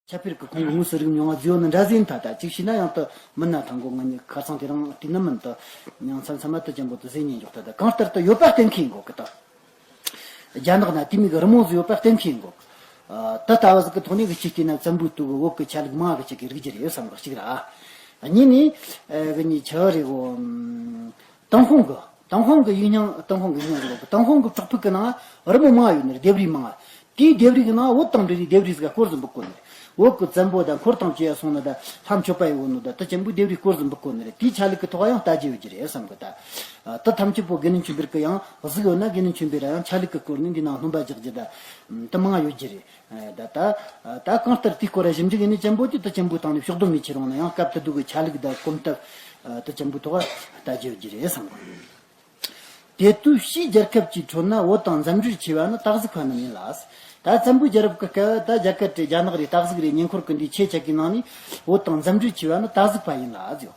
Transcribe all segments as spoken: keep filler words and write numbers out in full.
ཁྱད་པར་གྱི་ཁོང་གི་དངོས་སུ་རིག་མྱོང་བ་ཟིག་ཡོད་ནི་འདྲ་ཟིན་ད། ད་ཅིག་ཤེས་ན་ཡང་དུ་མིན་ན་ཐང་གོ་ང་ནི་ཁ་སང་དེ་རིང་བལྟས་ན་མིན་དུ་ཡང་མཚམས་མཚམས་མ་དུ་ཅན་པོ་དུ་ཟིན་ཉེན་འཇོག་ད། ད་གང་ལྟར་དུ་ཡོད་པ་གཏན་འཁེལ་གོ་གི་ད། རྒྱ་ནག་ན་དེ་མིག་རི་མོ་ཟིག་ཡོད་པ་གཏན་འཁེལ་གོ། ད་ལྟ་བ་ཟིག་གི་ཐོག་ནས་གི་ཅིག་བལྟས་ན་བཙན་པོའི་དུས་གི་བོད་གི་ཆ་ལུགས་མང་གི་ཅིག་གི་རིག་རྒྱུ་རེད་བསམ་གི་གཅིག་ར། གཉིས་ནས་གི་ནི་ཆ་རེ་གོ། ཏུན་ཧོང་གི་ཏུན་ཧོང་གི་ཡིག་རྙིང་ཏུན་ཧོང་གི་ཡིག་རྙིང་ཟེར་གོ། ཏུན་ཧོང་གི་བྲག་ཕུག་གི་ནང་རི་མོ་མང་ཡོད་ནི་རེད། ལྡེབས་རིས་མང་། དེའི་ལྡེབས་རིས་གི་ནང་བོད་དང་འབྲེལ་བའི་ལྡེབས་རིས་ཟིག་སྐོར་ཟིག་འབུད་གོ་ནི་རེད། བོད་གི་བཙན་པོ་དང་འཁོར་དང་བཅས་སོང་ནི་ད་ལྷ་མཆོད་པ་ཡི་བོ་ནི་ད་དུ་ཅན་པོའི་ལྡེབས་རིས་སྐོར་ཟིག་འབུད་གོ་ནི་རེད། དེའི་ཆ་ལུགས་གི་ཐོག་ཡང་ལྟ་རྒྱུ་ཡོད་རྒྱུ་རེད་བསམ་གི་ད། དུ་ཐམས་ཅད་པོ་དགེ་འདུན་ཆོས་འཕེལ་གི་ཡང་གཟིགས་ཡོད་ན་དགེ་འདུན་ཆོས་འཕེལ་ར་ཡང་ཆ་ལུགས་གི་སྐོར་ནས་འདི་ནང་སྣོན་པ་རྒྱག་རྒྱུ་ད་དུ་མང་ཡོད་རྒྱུ་རེད། ད་ད་ད་གང་ལྟར་དེའི་སྐོར་ར་ཞིབ་འཇུག་ཡིན་ནི་ཅན་པོ་དེ་དུ་ཅན་པོའི་སྟེང་ནས་ཕྱོགས་བསྡོམས་མི་ཆེ་རུང་ན་ཡང་སྐབས་དེ་དུ་གི་ཆ་ལུགས་དང་གོམ་སྟབས་དུ་ཅན་པོའི་ཐོག་ལྟ་རྒྱུ་ཡོད་རྒྱུ་རེད་བསམ། དེ་དུས་ཕྱིའི་རྒྱལ་ཁབ་ཀྱི་ཁྲོད་ན་བོད་དང་མཛའ་འབྲེལ་ཆེ་བ་ནི་སྟག་གཟིག་པ་རྣམས་ཡིན་ལ། ད་བཙན་པོའི་རྒྱལ་རབས་ཀྱི་སྐབས་ད་རྒྱ་གར་རེད། རྒྱ་ནག་རེད། སྟག་གཟིག་རེད། ཉེ་འཁོར་གྱི་འདིའི་ཆེ་ཆག་གི་ནང་ནས་བོད་དང་མཛའ་འབྲེལ་ཆེ་བ་ནི་སྟག་གཟིག་པ་ཡིན་ལ་ཟེར།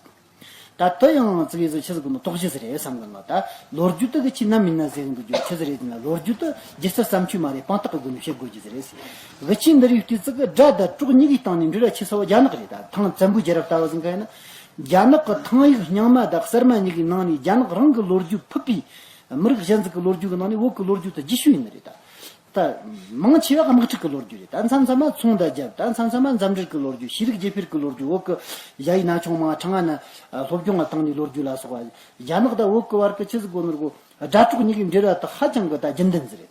ད་དུ་ཡང་ཙི་གེ་ཟིག་ཆི་ཟིག་གི་ནོ་དོགས་གཞི་ཟིག་རེད་བསམ་གི་ནོ། ད་ལོ་རྒྱུས་དུ་གི་ཆི་ནམ་ཡིན་ན་ཟེར་གི་འདུག་རྒྱུ་ཆི་ཟིག་རེད་ཟེར་ན། ལོ་རྒྱུས་དུ་སྒྱུ་རྩལ་བརྩམས་ཆོས་མ་རེད། དཔང་རྟགས་གི་སྒོ་ནས་བཤད་དགོས་རྒྱུ་ཟིག་རེད། གི་ཆི་འདི་རིགས་དུས་ཙི་གི་དགྲ་དང་གྲོགས་གཉིས་ཀའི་སྟེང་ནས་འབྲེལ་བ་ཆེ་ས་བ་རྒྱ་ནག་རེད། ད་ཐང་བཙན་པོའི་རྒྱལ་རབས་ལྟ་བུ་ཟིག་གི་ཡིན་ན། རྒྱ་ནག་གི་ཐང་ཡིག་རྙིང་མ་དང་གསར་མ་གཉིས་ཀའི་ནང་ནས་རྒྱ་ནག་རང་གི་ལོ་རྒྱུས་ཕུད་པའི་མི་རིགས་གཞན་ཟིག་གི་ལོ་རྒྱུས་ཀྱི་ནང་ནས་བོད་ཀྱི་ལོ་རྒྱུས་དེ་རྒྱས་ཤོས་ཡིན་ནི་རེད་ད། ད་མང་ཆེ་བ་དམག་འཁྲུག་གི་ལོ་རྒྱུས་རེད། ད་མཚམས་མཚམས་མ་ཚོང་དང་རྒྱབ། ད་མཚམས་མཚམས་མ་མཛའ་འབྲེལ་གི་ལོ་རྒྱུས། ཤེས་རིག་བརྗེ་སྤེལ་གི་ལོ་རྒྱུས། བོད་ཀྱི་ཞ་ཡི་ན་ཆུང་མ་ཁྲང་ཨ་ན་སློབ་སྦྱོང་ལ་བཏང་ནས་ལོ་རྒྱུས་ལ་སོགས་པ། རྒྱ་ནག་དང་བོད་ཀྱི་བར་གྱི་ཆི་ཟིག་གོ་ནོར་གོ་དགྲ་གྲོགས་གཉིས་ཀྱི་འབྲེལ་བ་དེ་ཧ་ཅང་གི་ད་རྒྱུན་ལྡན་ཟིག་རེད།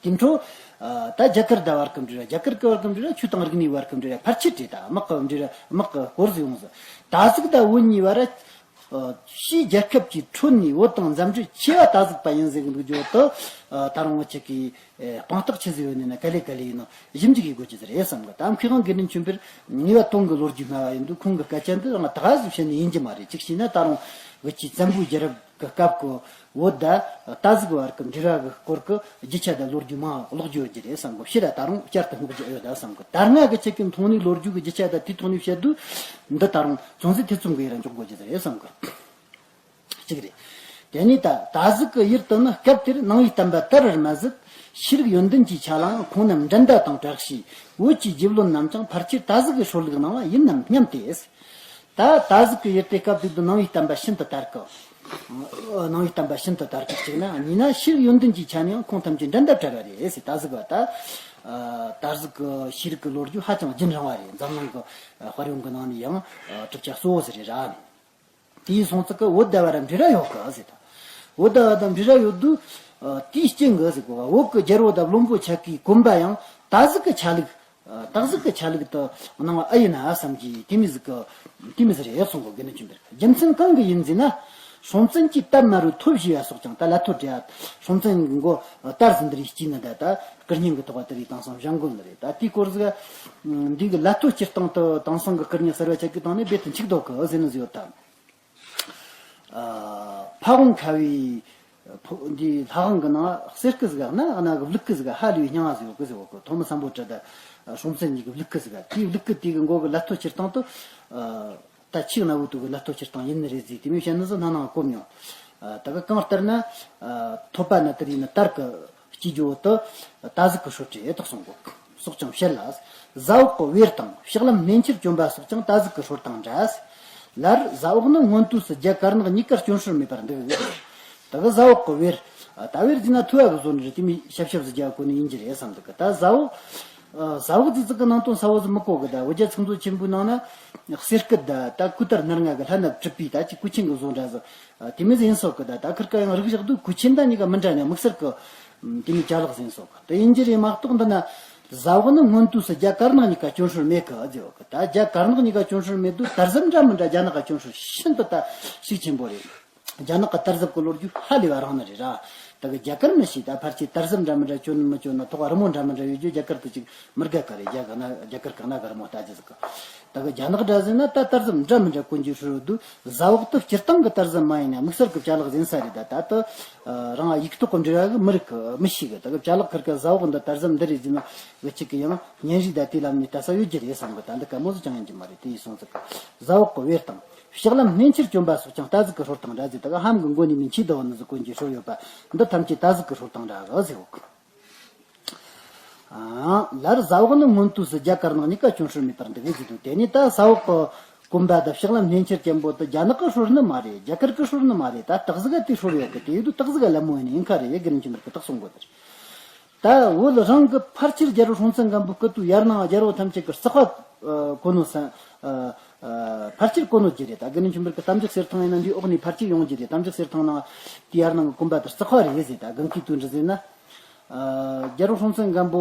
དེ་འཕྲོ། ཨ། ད་རྒྱ་གར་དང་བར་གྱི་འབྲེལ་བ། རྒྱ་གར་གྱི་བར་གྱི་འབྲེལ་བ། ཆོས་དང་རིག་གནས་བར་གྱི་འབྲེལ་བ། ཕལ་ཆེར་རེད། ད་དམག་གི་འབྲེལ་བ། དམག་གི་སྐོར་ཟིག་ཡོང་ཟིག། ད་ཟིག་ད་བོད་གཉིས་བར། ཨ། ཕྱིའི་རྒྱལ་ཁབ་ཀྱི་ཁྲོད་ནས་བོད་དང་མཛའ་འབྲེལ་ཆེ་བ་ད་ཟིག་པ་ཡིན་ཟེར་གི་འདུག་རྒྱུ་དུ། ཨ། ད་རུང་བོད་ཆེ་གི། ཨེ། དཔང་རྟགས་ཆི་ཟིག་ཡོད་ནི་ན་ག་ལེ་ག་ལེ་ཡིན་ནོ་ཞིབ་འཇུག་གི་དགོས་རྒྱུ་ཟིག་རེད་བསམ་གི། ད་མཁས་དབང་དགེ་འདུན་ཆོས་འཕེལ་ངེས་པ་དོན་གི་ལོ་རྒྱུས་སྨྲ་བ་ཡིན་དུས་ཁོང་གི་སྐད་ཆ་འདི་རང་ད་ག་ཟིག་བཤད་ནི་ཡིན་རྒྱུ་མ་རེད། གཅིག་བྱས་ན་ད་རུང་བོད་ཀྱི་བཙན་པོའི་རྒྱལ་རབས་གི་སྐབས་ཀྱི་བོད་ད་ད་ཟིག་བར་གྱི་འབྲེལ་བ་གི་སྐོར་གྱི་རྒྱུ་ཆ་དང་ལོ་རྒྱུས་མང་ཀློག་རྒྱུ་ཡོད་རྒྱུ་རེད་བསམ་གི། ཕྱིར་ར་ད་རུང་བསྐྱར་དུ་སྔོག་རྒྱུ་ཡོད་ད་བསམ་གི། ད་སྔ་གི་ཆེད་ཀྱི་མཐོང་ནས་ལོ་རྒྱུས་ཀྱི་རྒྱུ་ཆ་དང་དེའི་ཐོག་ནས་བཤད་དུས་འདི་ད་རུང་ཅུང་ཟད་ཐེ་ཚོམ་གི་ཡི་ར་འཇོག་དགོས་རྒྱུ་རེད་བསམ་གི། གཅིག་རེད། དེ་ནས་ད་ད་ཟིག་གི་ཡུལ་དུ་ནི་སྐབས་དེར་ནང་པའི་བསྟན་པ་དར་བར་མ་ཟད། ཤེས་རིག་ཡོན་ཏན་གྱི་ཆ་ལའང་ཁོང་རྣམས་འགྲན་ཟླ་དང་བྲལ་ཞིང་བོད་ཀྱི་རྗེ་བློན་རྣམས་ཀྱང་ཕལ་ཆེར་ད་ཟིག་གི་སྲོལ་ལུགས་གནང་བ་ཡིན་ནམ་སྙམ་སྟེ། ད་ད་ཟིག་གི་ཡུལ་དེ་སྐབས་དེ་དུ་ནང་པའི་བསྟན་པ་ཤིན་ཏུ་དར་གི། ནང་པའི་བསྟན་པ་ཤིན་ཏུ་དར་གི་གཅིག་ན། གཉིས་ན་ཤེས་རིག་ཡོན་ཏན་གྱི་ཆ་ནས་ཡང་ཁོང་ཐམས་ཅད་འགྲན་ཟླ་བྲལ་བ་རེད་ཟེར། ད་ཟིག་བ་ད། ད་ཟིག་གི་ཤེས་རིག་གི་ལོ་རྒྱུས་ཧ་ཅང་རྒྱུན་རིང་བ་རེད། འཛམ་གླིང་གི་དཔལ་ཡོན་གི་ནང་ནས་ཡང་གྲུབ་ཆ་གཙོ་བོ་ཟིག་རེད་ར། དེའི་སོང་ཙི་གི་བོད་ཟླ་བ་ར་འབྲེལ་བ་ཡོད་གི་ཟེར་ད། བོད་ཟླ་བ་དང་འབྲེལ་བ་ཡོད་དུས། ཨ། དེའི་རྐྱེན་གི་ཟེར་གོ་བ། བོད་གི་རྒྱལ་པོ་དང་བློན་པོ་ཆ་གིས་གོམ་པ་ཡང་ད་ཟིག་གི་ཆ་ལུགས། ཨ། ད་ཟིག་གི་ཆ་ལུགས་དུ་གནང་བ་ཨེ་ཡིན་ན་བསམ་གྱི་དེ་མི་ཟིག་གི། དེ་མི་ཟིག་རེད་གསུང་གོ་དགེ་འདུན་ཆོས་འཕེལ། རྒྱུ་མཚན་གང་གི་ཡིན་ཟེར་ན། སྲོང་བཙན་གྱིས་སྟབས་མ་རུ་ཐོ་བཞེས་པ་སོགས་ཀྱང་། ད་ལ་ཐོ་བྲིས་པ། སྲོང་བཙན་གྱི་མགོ་དར་ཟིན་འདི་རིགས་སྐྱེས་ནི་ད་ད་སྐུ་རྙིང་གི་ཐོག་བ་དེ་རིགས་དེང་སང་བཞེངས་དགོས་ནི་རེད། ད་དེའི་སྐོར་ཟིག་འདི་གི་ལ་ཐོ་སྤྱིར་བཏང་དུ་དེང་སང་གི་སྐུ་རྙིང་གསར་བ་ཆགས་ཀྱི་སྟེང་ནས་རྦད་དེ་འཆུག་འདུག་གི་ཟེར་ནི་ཟིག་ཡོད་ད། ཨ། ཕ་བོང་ཁ་བའི་ཕོ། འདི་ལྷ་ཁང་གི་ནང་གསེར་སྐུ་ཟིག་ག་གནའ་གནའ་གི་ལུག་སྐུ་ཟིག་ག་ཧ་ལས་པའི་རྙིང་བ་ཟིག་ཡོད་གི་ཟེར་གོ་གི། ཐོན་མི་སམ་བྷོ་ཊ་དང་སྲོང་བཙན་གཉིས་ཀྱི་ལུག་སྐུ་ཟིག་ག། དེའི་ལུག་སྐུ་དེ་གི་མགོ་གི་ལ་ཐོ་སྤྱིར་བཏང་དུ། ཨ། ད་ཆིག་ན་བུ་དུ་གི་ལ་ཐོ་སྤྱིར་བཏང་ཡིན་ནི་རེད་ཟེར་དེ་མོ་བཤད་ནི་ཟིག་སྣ་ནང་གོ་མྱོང་། ཨ། ད་གི་གང་ལྟར་ན། ཨ། ཐོད་པ་ན་དེ་རིགས་ནི་དར་གི། སྐྱེ་རྒྱུ་བོ་དུ་ད་ཟིག་གི་སྲོལ་རེད་དག་གསུང་གོ། སོགས་ཀྱང་བཤད་ལ། ཟ་འོག་གི་བེར་དང་ཕྱག་ལམ་སྣེ་འཁྱེར་གྱོན་པ་སོགས་ཀྱང་ད་ཟིག་གི་སྲོལ་དང་འདྲ། ལར་ཟ་འོག་ནི་སྔོན་དུས་སུ་རྒྱ་དཀར་ནག་གཉིས་ཀ་སྐྱོན་སྲོལ་མེད་པར་འདུག། ད་གི་ཟ་འོག་གི་བེར། ད་བེར་ཟེར་ན་ཐུ་བ་གི་བཟོ་འདྲ་རེད། དེ་མི་ཤབ་ཤབ་ཟིག་རྒྱག་གོ་ནི་ཡིན་གྱི་རེད་བསམ་འདུག་གི། ད་ཟ་འོག་ཨ། ཟ་འོག་ཟིག་ཟིག་གི་ནང་དོན་ས་བོ་ཟིག་མི་གོ་གི། ད་འོ་རྒྱ་ཚིག་མཛོད་ཆེན་པོའི་ནང་ན་གསེར་སྐུ་ད་ད་སྐུ་དར་སྣ་ལྔ་གི་ལྷ་ནག་གྲུབ་པའི་ད་ཅིག་སྐུ་ཆེན་གི་བཟོ་འདྲ་ཟིག། ཨ། དེ་མོ་ཟིག་ཡིན་སོག་གི། ད་ད་ཁིར་ཀ་ཡང་རིག་བཞག་དུས་སྐུ་ཆེན་ད་གཉིས་ཀ་མི་འདྲ་ནི་དམིགས་བསལ་གི། ཨ། དེ་མོ་ཅ་ལག་ཟིག་ཡིན་སོག་གི། ད་ཡིན་གྱི་རེད་མ་གཏོགས་འདི་ན་ཟ་འོག་ནི་སྔོན་དུས་སུ་རྒྱ་དཀར་ནག་གཉིས་ཀ་སྐྱོན་སྲོལ་མེད་གི་ཟེར་གི། ད་རྒྱ་དཀར་ནག་གཉིས་ཀ་སྐྱོན་སྲོལ་མེད་དུས་དར་ཟབ་འདྲ་མི་འདྲ་རྒྱ་ནག་ག་སྐྱོན་སྲོལ་ཤིན་ཏུ་ད་ཤུགས་ཆེན་པོ་རེད། རྒྱ་ནག་གི་དར་ཟབ་གི་ལོ་རྒྱུས་ཧ་ལས་པ་རིང་ནི་རེད་ར། ད་གི་རྒྱ་གར་མི་ཤེས། ད་ཕལ་ཆེར་དར་ཟབ་འདྲ་མི་འདྲ་སྐྱོན་མི་སྐྱོན་ན། ཐོག་རི་མོ་འདྲ་མི་འདྲ་ཡོད་རྒྱུ་རྒྱ་གར་དུ་ཅིག་མི་དགའ་ག་རེད། རྒྱ་ག་ན་རྒྱ་གར་གང་ན་གི་རི་མོ་ལྟ་རྒྱུ་ཟིག་གི། ད་གི་རྒྱ་ནག་འདྲ་ཟིན་ན་ད་དར་ཟབ་འདྲ་མི་འདྲ་གོན་རྒྱུ་ཧྲིལ་བོ་འདུག། ཟ་འོག་ཏུ་སྤྱིར་བཏང་གི་དར་ཟབ་མ་ཡིན་ན་དམིགས་བསལ་གི་ཅ་ལག་ཟིན་ས་རེད། ད་ད་ད་རང་ཡིག་ཐོག་གི་འབྲེལ་བ་གི་མི་རིགས་གི་མི་ཤེས་གི། ད་གི་ཅ་ལག་ཁིར་ཀ་ཟ་འོག་འདི་དར་ཟབ་འདི་རེད་ཟིན་ན་གི་ཅིག་གི་ཡང་བརྙན་རིས་ད་དེ་ལམ་ནས་ལྟ་ས་ཡོད་རྒྱུ་རེད་བསམ་གི། ད་འདི་ག་མོ་ཟིག་ཅང་ཡིན་རྒྱུ་མ་རེད། དེ་ཡིན་སོང་ཙི་གི་ཟ་འོག་གི་བེར་དང་། ཕྱག་ལམ་སྣེ་འཁྱེར་གྱོན་པ་སོགས་ཀྱང་ད་ཟིག་གི་སྲོལ་དང་འདྲ་ཟེར། ད་ག་ཧམ་གི་མགོ་ནས་མི་འཆི་དོ་ནི་ཟིག་གོན་གྱི་སྲོལ་ཡོད་པ་འདི་ཐམས་ཅད་ད་ཟིག་གི་སྲོལ་དང་འདྲ་གི་ཟེར་འོག། ཨང་། ལར་ཟ་འོག་ནི་མངོན་དུས་སུ། རྒྱ་གར་ནང་གཉིས་ཀ་ཅུང་ཧྲིལ་མེད་པར་འདུག་ཟེར་འདུག་དེ་ནས་ད་ཟ་འོག་གི་གོམ་པ་དང་ཕྱག་ལེན་སྣེ་ཁྲིད་ཅན་པོ་དེ་རྒྱ་ནག་གི་ཧྲུལ་ནི་མ་རེད། རྒྱ་གར་གི་ཧྲུལ་ནི་མ་རེད། ད་སྟག་གཟིག་ག་དེ་ཧྲུལ་ཡོད་གི། དེ་ཡོད་དུས་སྟག་གཟིག་ག་ལད་མོ་ཡིན་ནི་ཡིན་ཁ་རེད། དགེ་འདུན་ཆོས་འཕེལ་གི་ད་གསུང་གོ་དེར། ད་བོད་རང་གི་ཕལ་ཆེར་རྒྱལ་པོ་སྲོང་བཙན་སྒམ་པོའི་སྐུ་དུས་ཡར་ནང་རྒྱལ་པོ་ཐམས་ཅད་ཀྱི་རྩིག་པ་གོ་ནོ་ས། ཕལ་ཆེར་གོ་ནོ་རྒྱུ་རེད། ད་དགེ་འདུན་ཆོས་འཕེལ་གྱི་གཏམ་རྒྱུད་གསེར་ཐང་ཡིན་ན་འདིའི་འོག་ནས་ཕལ་ཆེར་ཡོང་རྒྱུ་རེད། གཏམ་རྒྱུད་གསེར་ཐང་ནང་དེ་ཡར་ནང་གི་གོམ་པ་དེར་རྩིག་པ་རེད་ཟེར། ད་དགུན་ཁའི་དུས་འདྲ་ཟེར་ན། རྒྱལ་པོ་སྲོང་བཙན་སྒམ་པོ་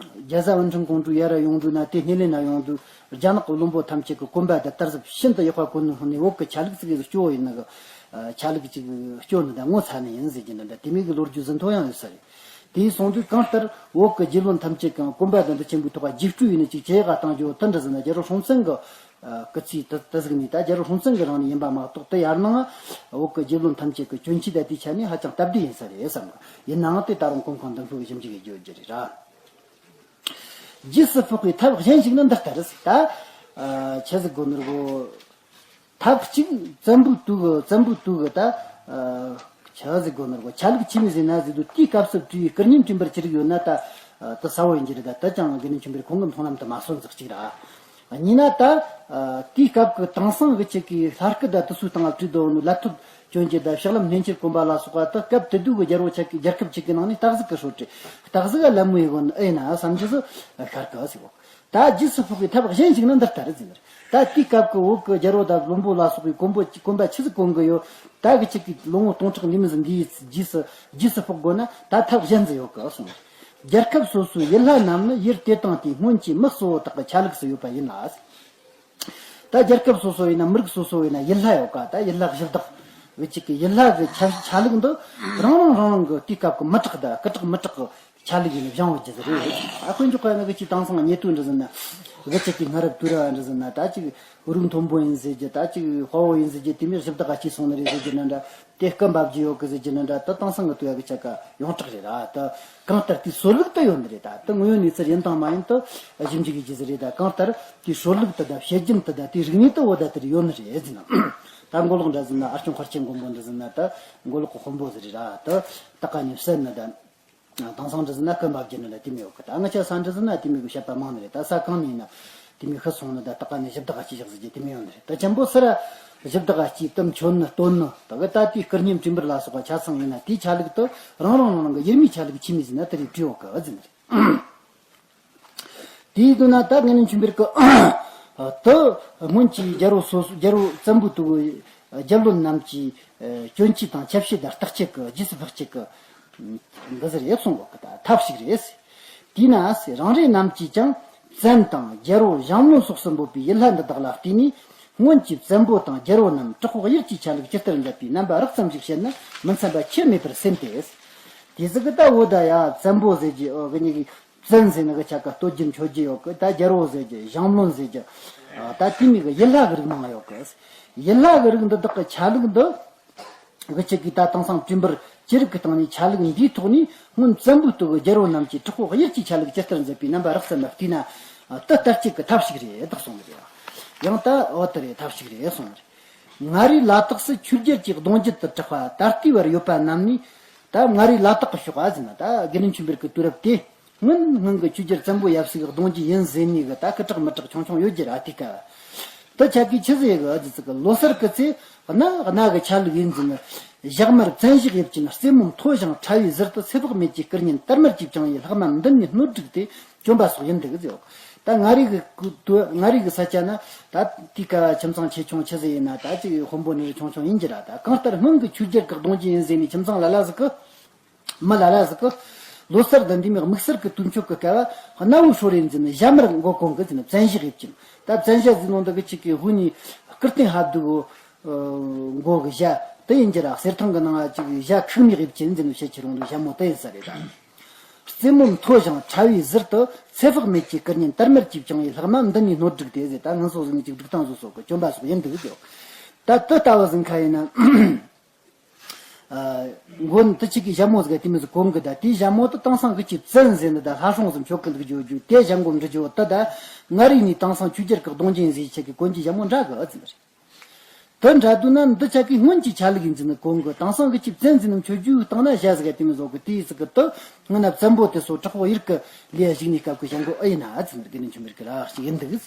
རྒྱ་བཟའ་འུན་ཁྲུན་ཀོང་ཀྲུའུ་ཡར་ཡོང་དུས་ན། དེ་སྣེ་ལེན་ན་ཡོང་དུས་རྒྱ་ནག་གི་བློན་པོ་ཐམས་ཅད་ཀྱི་གོམ་པ་དེ་དར་ཟབ་ཤིན་ཏུ་ཡག་པ་གོ་ནོ་ནས་བོད་ཀྱི་ཆ་ལུགས་ཅིག་གི་སྐྱོ་བོ་ཡིན་ནི་གི། ཆ་ལུགས་ཅིག་སྐྱོ་ནི་ད་ངོ་ཚ་ནི་ཡིན་ཟེར་གྱི་འདྲ་འདྲ་དེ་མོ་གི་ལོ་རྒྱུས་ཟིན་ཐོ་ཡང་ཡོད་ས་རེད། དེ་སོང་དུས་གང་ལྟར་བོད་ཀྱི་རྒྱལ་བློན་ཐམས་ཅད་ཀྱང་གོམ་པ་དང་འདི་ཆེན་པོའི་ཐོག་རྒྱས་སྤྲོས་ཡིན་ནི་ཅིག་ཇེ་ཡག་ག་བཏང་རྒྱུ་དེ་འདྲ་ཟིན་ན། རྒྱལ་པོ་སྲོང་བཙན་གི་སྐུ་ཚེ་དེ་དེ་ཟིག་ནས་ད་རྒྱལ་པོ་སྲོང་བཙན་གི་རིང་ནས་ཡིན་པ་མ་གཏོགས། དེ་ཡར་ནང་བོད་ཀྱི་རྒྱལ་བློན་ཐམས་ཅད་ཀྱི་གྱོན་ཆས་དང་དེའི་ཆ་ནས་ཧ་ཅང་སྟབས་བདེ་ཡིན་ས་རེད་བསམ་གི། ཡིན་ནའང་དེ་ད་རུང་གོམ་གང་མདུན་སྤོས་ཞིབ་འཇུག་གི་རྒྱུ་རྒྱུ་རེད་ར། རྗེས་སུ་དཔོག་པའི་ཐབས་གཞན་ཞིག་ནི་འདི་ལྟར་ཟེར། ད་ཆི་ཟིག་གོ་ནོར་གོ། ཐབས་གཅིག་བཙན་པོའི་དུས་གི། བཙན་པོའི་དུས་གི་ད་ཆི་ཟིག་གོ་ནོར་གོ། ཆ་ལུགས་ཆི་མོ་ཟིག་ན་ཟེར་དུས། དེའི་སྐབས་སུ་བྲིས་པའི་སྐུ་བརྙན་བྲིས་འབུར་ཅི་རིགས་ཡོད་ན་ད་དེ་ཟ་འོག་ཡིན་གྱི་རེད། ད་དེ་ཅང་དགེ་འདུན་ཆོས་འཕེལ་ཁོང་གི་མཐོང་ལམ་དུ་མ་སོང་ཟིག་གཅིག་ར། གཉིས་ན་ད་དེའི་སྐབས་ཀྱི་དེང་སང་གི་ཆེད་ཀྱི་ལྷ་སྐུ་དང་དེ་ཚོའི་སྟེང་ལ་བྲིས་དོ་ནོ་ལ་ཐོད་གྱོན་རྒྱུ་དང་ཕྱག་ལམ་སྣེ་ཁྲིད་གོན་པ་ལ་སོགས་པ་དེ་སྐབས་དེ་དུས་ཀྱི་རྒྱལ་པོ་ཆ་གི་རྒྱལ་ཁབ་ཆེ་གི་ནང་ནས་སྟག་གཟིག་གི་ཧྲུལ་རེད། སྟག་གཟིག་ག་ལད་མོ་ཡི་གོ་ནི་ཨེ་ན་བསམ་རྒྱུ་སུ་ཤར་གི་ཟེར་གོ། ད་རྗེས་སུ་དཔོག་པའི་ཐབས་གཞན་ཞིག་ནི་འདི་ལྟར་ཟེར་ནི་རེད། ད་དེའི་སྐབས་ཀྱི་བོད་ཀྱི་རྒྱལ་པོ་དང་བློན་པོ་ལ་སོགས་པའི་གོན་པོ་གོན་པ་ཆི་ཟིག་གོན་གི་ཡོད། ད་གི་ཆེད་ཀྱི་ལོ་ངོ་སྟོང་ཕྲག་འདི་མོ་ཟིག་འདིའི་རྗེས་སུ་རྗེས་སུ་དཔོག་དགོས་ན་ད་ཐབས་གཞན་ཟིག་ཡོད་གི་གསུངས། རྒྱལ་ཁབ་སོ་སོའི་ཡུལ་ལྷ་རྣམས་ནི་ཡུལ་དེ་དང་དེའི་སྔོན་གྱི་མི་གཙོ་བོ་དག་གི་ཆ་ལུགས་སུ་ཡོད་པ་ཡིན་ལ། ད་རྒྱལ་ཁབ་སོ་སོ་ཡིན་ན། མི་རིགས་སོ་སོ་ཡིན་ན། ཡུལ་ལྷ་ཡོད་ཀ། ད་ཡུལ་ལྷ་གཞི་བདག་གི་ཅིག་གི་ཡུལ་ལྷ་གི་ཆ་ཆ་ལུགས་འདི་རང་རང་རང་རང་གི་དུས་སྐབས་ཀྱི་མི་དྲག་དང་སྐུ་དྲག་མི་དྲག་གི་ཆ་ལུགས་ཡིན་ནི་བཞེངས་འོས་ཀྱི་ཟེར་རེད། ཨ་དཀོན་མཆོག་ག་ནི་གི་ཅིག་དེང་སང་ཉེ་དུས་འདྲ་ཟེར་ན། གི་ཅིག་གི་སྔ་རབས་དུས་རབས་འདྲ་ཟེར་ན། ད་ཅིག་རིགས་མཐོན་པོ་ཡིན་ཟེར་རྒྱུ། ད་ཅིག་དཔའ་བོ་ཡིན་ཟེར་རྒྱུ། དེ་མོ་གཞི་བདག་ག་ཅིག་སོང་ནི་རེད་ཟེར་རྒྱུ་འདྲ་འདྲ། དེ་སྐུ་འབབ་རྒྱུ་ཡོད་གི་ཟེར་རྒྱུ་ནི་འདྲ། ད་དེང་སང་གི་དུས་ཡ་གི་ཆ་ག་ཡོངས་གྲགས་རེད་ར། ད་གང་ལྟར་དེའི་སྲོལ་ལུགས་ད་ཡོད་ནི་རེད། ད་ད་དངོས་ཡོད་གནས་ཚུལ་ཡིན་དང་མ་ཡིན་ད་ཞིབ་འཇུག་གི་རྒྱུ་ཟིག་རེད། ད་གང་ལྟར་དེའི་སྲོལ་ལུགས་ད་ད་བཤད་རྒྱུན་ད་ད་དེའི་རིག་གནས་ད་འོ་ད་དེར་ཡོད་ནི་རེད་ཟེར་ན། ད་མགོ་ལོག་འདྲ་ཟེར་ན། ཨ་སྐྱོང་མཁར་ཆེན་མགོན་པོ་འདྲ་ཟེར་ན། ད་མགོ་ལོག་གི་དཔོན་པོ་ཟིག་རེད་ར། ད་ད་ག་ནས་བསད་ནི་ད། དེང་སང་འདྲ་ཟེར་ན་སྐུ་འབབ་རྒྱུ་ནི་ལ་དེ་མོ་ཡོད་གི། ད་ང་ཆ་ས་འདྲ་ཟེར་ན་དེ་མོ་གི་བཤད་པ་མང་ནི་རེད། ད་ས་གང་ནས་ཡིན་ན་དེ་མོ་ཤི་སོང་ནི། ད་ད་ག་ནས་གཞི་བདག་ག་ཅིག་བཞག་ཟེར་རྒྱུ་དེ་མོ་ཡོད་ནི་རེད། ད་ཆེན་པོ་སི་ར་གཞི་བདག་ག་ཅིག་དེ་མཆོད་ནི་བཏོན་ནི། ད་གི་ད་དེའི་སྐུ་བརྙན་བྲིས་འབུར་ལ་སོགས་པ་ཆ་ཚང་ཡིན་ན། དེའི་ཆ་ལུགས་དེ་རང་རང་རང་རང་གི་ཡུལ་མིའི་ཆ་ལུགས་ཆི་མོ་ཟིག་ན་དེ་རིགས་བྲིས་ཡོད་གི་ཟེར་ནི་རེད། དེའི་དོན་ན་ད་དགེ་འདུན་ཆོས་འཕེལ་གི་དེ་སྔོན་གྱི་རྒྱལ་པོ་སོ་སོ། རྒྱལ་པོ་བཙན་པོའི་དུས་རྒྱལ་བློན་རྣམས་ཀྱི་གྱོན་ཆས་དང་ཆབ་སྲིད་དང་བརྟག་དཔྱད་ཀྱི་རྗེས་སུ་དཔག་བྱེད་ཀྱི་འདི་ཟེར་ཡོད་གསུང་གོ་གི། ད་ཐབས་ཤིག་རེད། དེས་ན་རང་རེ་རྣམས་ཀྱིས་ཀྱང་བཙན་དང་རྒྱལ་པོ་ཞང་བློན་སོགས་སུ་འབོད་པའི་ཡུལ་ལྷ་འདི་དག་ལ་བལྟས་ནས། སྔོན་གྱི་བཙན་པོ་དང་རྒྱལ་པོ་རྣམས་དྲག་པོ་གཡུལ་གྱི་ཆ་ལུགས་ཇི་ལྟར་མཛད་པའི་རྣམ་པ་རགས་ཙམ་ཞིག་བཤད་ན་མི་འཚམ་པ་ཆེར་མེད་པར་སེམས་ཏེ། དེ་ཟིག་གི་ད་འོ་ད་ཡ་བཙན་པོ་ཟེར་རྒྱུ་འོ་གི་ནི་བཙན་ཟེར་ནི་གི་ཆ་ག་བསྟོད་རྒྱུ་མཆོད་རྒྱུ་ཡོད་གི། ད་རྒྱལ་པོ་ཟེར་རྒྱུ། ཞང་བློན་ཟེར་རྒྱུ། ད་དེ་མོ་གི་ཡུལ་ལྷ་གི་རིགས་མང་ཡོད་གི། ཡུལ་ལྷ་གི་རིགས་འདི་དག་གི་ཆ་ལུགས་འདི་གི་ཆེད་ཀྱི་ད་དེང་སང་བྲིས་འབུར་ཅི་རིགས་ཀྱི་སྟེང་ནས་ཆ་ལུགས་འདིའི་ཐོག་ནས་སྔོན་བཙན་པོའི་དུས་ཀྱི་རྒྱལ་པོ་རྣམས་ཀྱི་དྲག་པོ་གཡུལ་གྱི་ཆ་ལུགས་ཇི་ལྟར་མཛད་པའི་རྣམ་པ་རགས་ཙམ་ལ་བལྟས་ན། དེ་ལྟར་གཅིག་གི་ཐབས་ཤིག་རེད་དག་གསུངས་ནི་རེད། ཡང་ད་འོ་དེ་རེད། ཐབས་ཤིག་རེད་གསུངས་ནི་རེད། མངའ་རིས་ལ་དྭགས་སུ་ཆོས་རྒྱལ་གྱི་གདུང་རྒྱུད་དུ་གྲགས་པ་ད་ལྟའི་བར་ཡོད་པ་རྣམས་ནས། ད་མངའ་རིས་ལ་དྭགས་ཀྱི་ཕྱོགས་ཨ་ཟེར་ན། ད་དགེ་འདུན་ཆོས་འཕེལ་གྱི་དུས་རབས་དེ། སྔོན་སྔོན་གྱི་ཆོས་རྒྱལ་བཙན་པོ་ཡབ་སྲས་ཀྱི་གདུང་རྒྱུད་ཡིན་ཟེར་ནི་གི་ད་སྐུ་དྲག་མི་དྲག་ཆུང་ཆུང་ཡོད་རྒྱུ་ར། དེ་སྐབས་དེ་ཆ་གིས་ཆི་ཟེར་གི་ཨ་ཙི་ཙི་གི་ལོ་སར་གི་ཚེ་གནའ་གནའ་གི་ཆ་ལུགས་ཡིན་ཟེར་ནི། ཞྭ་དམར་བཙན་བཞག་དབྱིབས་ཅན། རྩེ་མོ་མཐོ་ཞིང་ཕྲ་བའི་ཟུར་དུ་ཚེ་དཔག་མེད་ཀྱི་སྐུ་བརྙན་དར་དམར་གྱིས་བཅིངས་པའི་ལྷག་མ་མདུན་ནས་སྣོད་བསྒྲིགས་ཏེ་གྱོན་པ་སོགས་ཡིན་འདུག་ཟེར། ད་མངའ་རིས་ཀྱི་མངའ་རིས་ཀྱི་ས་ཆ་ན་ད་དེའི་སྐབས་ཁྱིམ་ཚང་ཆེ་ཆུང་ཆི་ཟིག་ཡིན་ན་ད་ཅིག་དཔོན་པོ་ནི་རིགས་ཆུང་ཆུང་ཡིན་གྱི་ར། ད་གང་ལྟར་སྔོན་གྱི་ཆོས་རྒྱལ་གྱི་གདུང་རྒྱུད་ཡིན་ཟེར་ནི་ཁྱིམ་ཚང་ལ་ལ་ཟིག་གི་མི་ལ་ལ་ཟིག་གི་ལོ་སར་དང་འདི་མོ་དམིགས་བསལ་གྱི་དུས་མཆོད་ཀྱི་སྐབས་གནའ་བོའི་སྲོལ་རེད་ཟེར་ནི་ཞྭ་དམར་མགོ་གོན་གི་ཟེར་ནི་བཙན་བཞག་དབྱིབས་ཅན། ད་བཙན་ཞྭ་ཟེར་ནོ་འདི་གི་ཅིག་གི་དབུ་ནི་སྐུ་རྟེན་ཕབ་འདུག་གོ། མགོ་གི་ཞྭ་དེ་ཡིན་གྱི་ར། གསེར་ཐང་གི་ནང་ཅིག་ཞྭ་ཁུག་མིག་དབྱིབས་ཅན་ཟེར་ནི་བཤད་ཁྱེར་ཡོང་དུས་ཞྭ་མོ་དེ་ཡིན་ས་རེད་ད། རྩེ་མོ་མཐོ་ཞིང་ཕྲ་བའི་ཟུར་དུ་ཚེ་དཔག་མེད་ཀྱི་སྐུ་བརྙན་དར་དམར་གྱིས་བཅིངས་པའི་ལྷག་མ་མདུན་ནས་སྣོད་བསྒྲིགས་ཏེ་ཟེར། ད་ངན་སོང་ཟིག་ནི་ཅིག་སྒྲིག་སྟངས་བཟོ་སོགས་ཀྱི་གྱོན་པ་སོགས་ཡིན་འདུག་ཟེར། ད་དེ་ལྟ་བུ་ཟིག་ཁ་ཡིན་ན། མགོ་ནི་དེ་ཆེ་གི་ཞྭ་མོ་ཟིག་དེ་མོ་ཟིག་གོན་གི། ད་དེའི་ཞྭ་མོ་དེ་དེང་སང་གི་ཅིག་བཙན་ཟེར་ནི་ད་ལྷ་སྲུང་ཟིག་མཆོད་གི་འདུག་རྒྱུ་རྒྱུ་དེ་ཞྭ་མགོ་འབྲི་རྒྱུ་དེ། ད་མངའ་རིས་ནས་དེང་སང་ཆོས་རྒྱལ་གི་གདུང་རྒྱུད་ཟིག་ཆེ་གི་གོན་གྱི་ཞྭ་མོ་འདྲ་གི་ཨ་ཙི་རེད། དེ་འདྲ་དུས་ན་འདི་ཆ་གི་སྔོན་གྱི་ཆ་ལུགས་ཡིན་ཟིན་ནི་གོང་གི་དེང་སང་གི་ཆི་བཙན་འཛིན་ནི་མཆོད་རྒྱུའི་སྟེང་ན་བྱ་ཟིག་དེ་མི་བཟོ་གི་དེའི་ཟིག་གི་དུ་སྔོན་ན་བཙན་པོ་དེ་སོ་དྲག་པོ་ཡིར་གི་ལས་ཞིག་ནས་སྐབས་ཀྱི་བྱ་འགོ་ཨེ་ཡིན་ན་ཨ་ཙི་ནི་དགེ་འདུན་ཆོས་འཕེལ་གི་ལ་ཞིག་ཡིན་འདུག་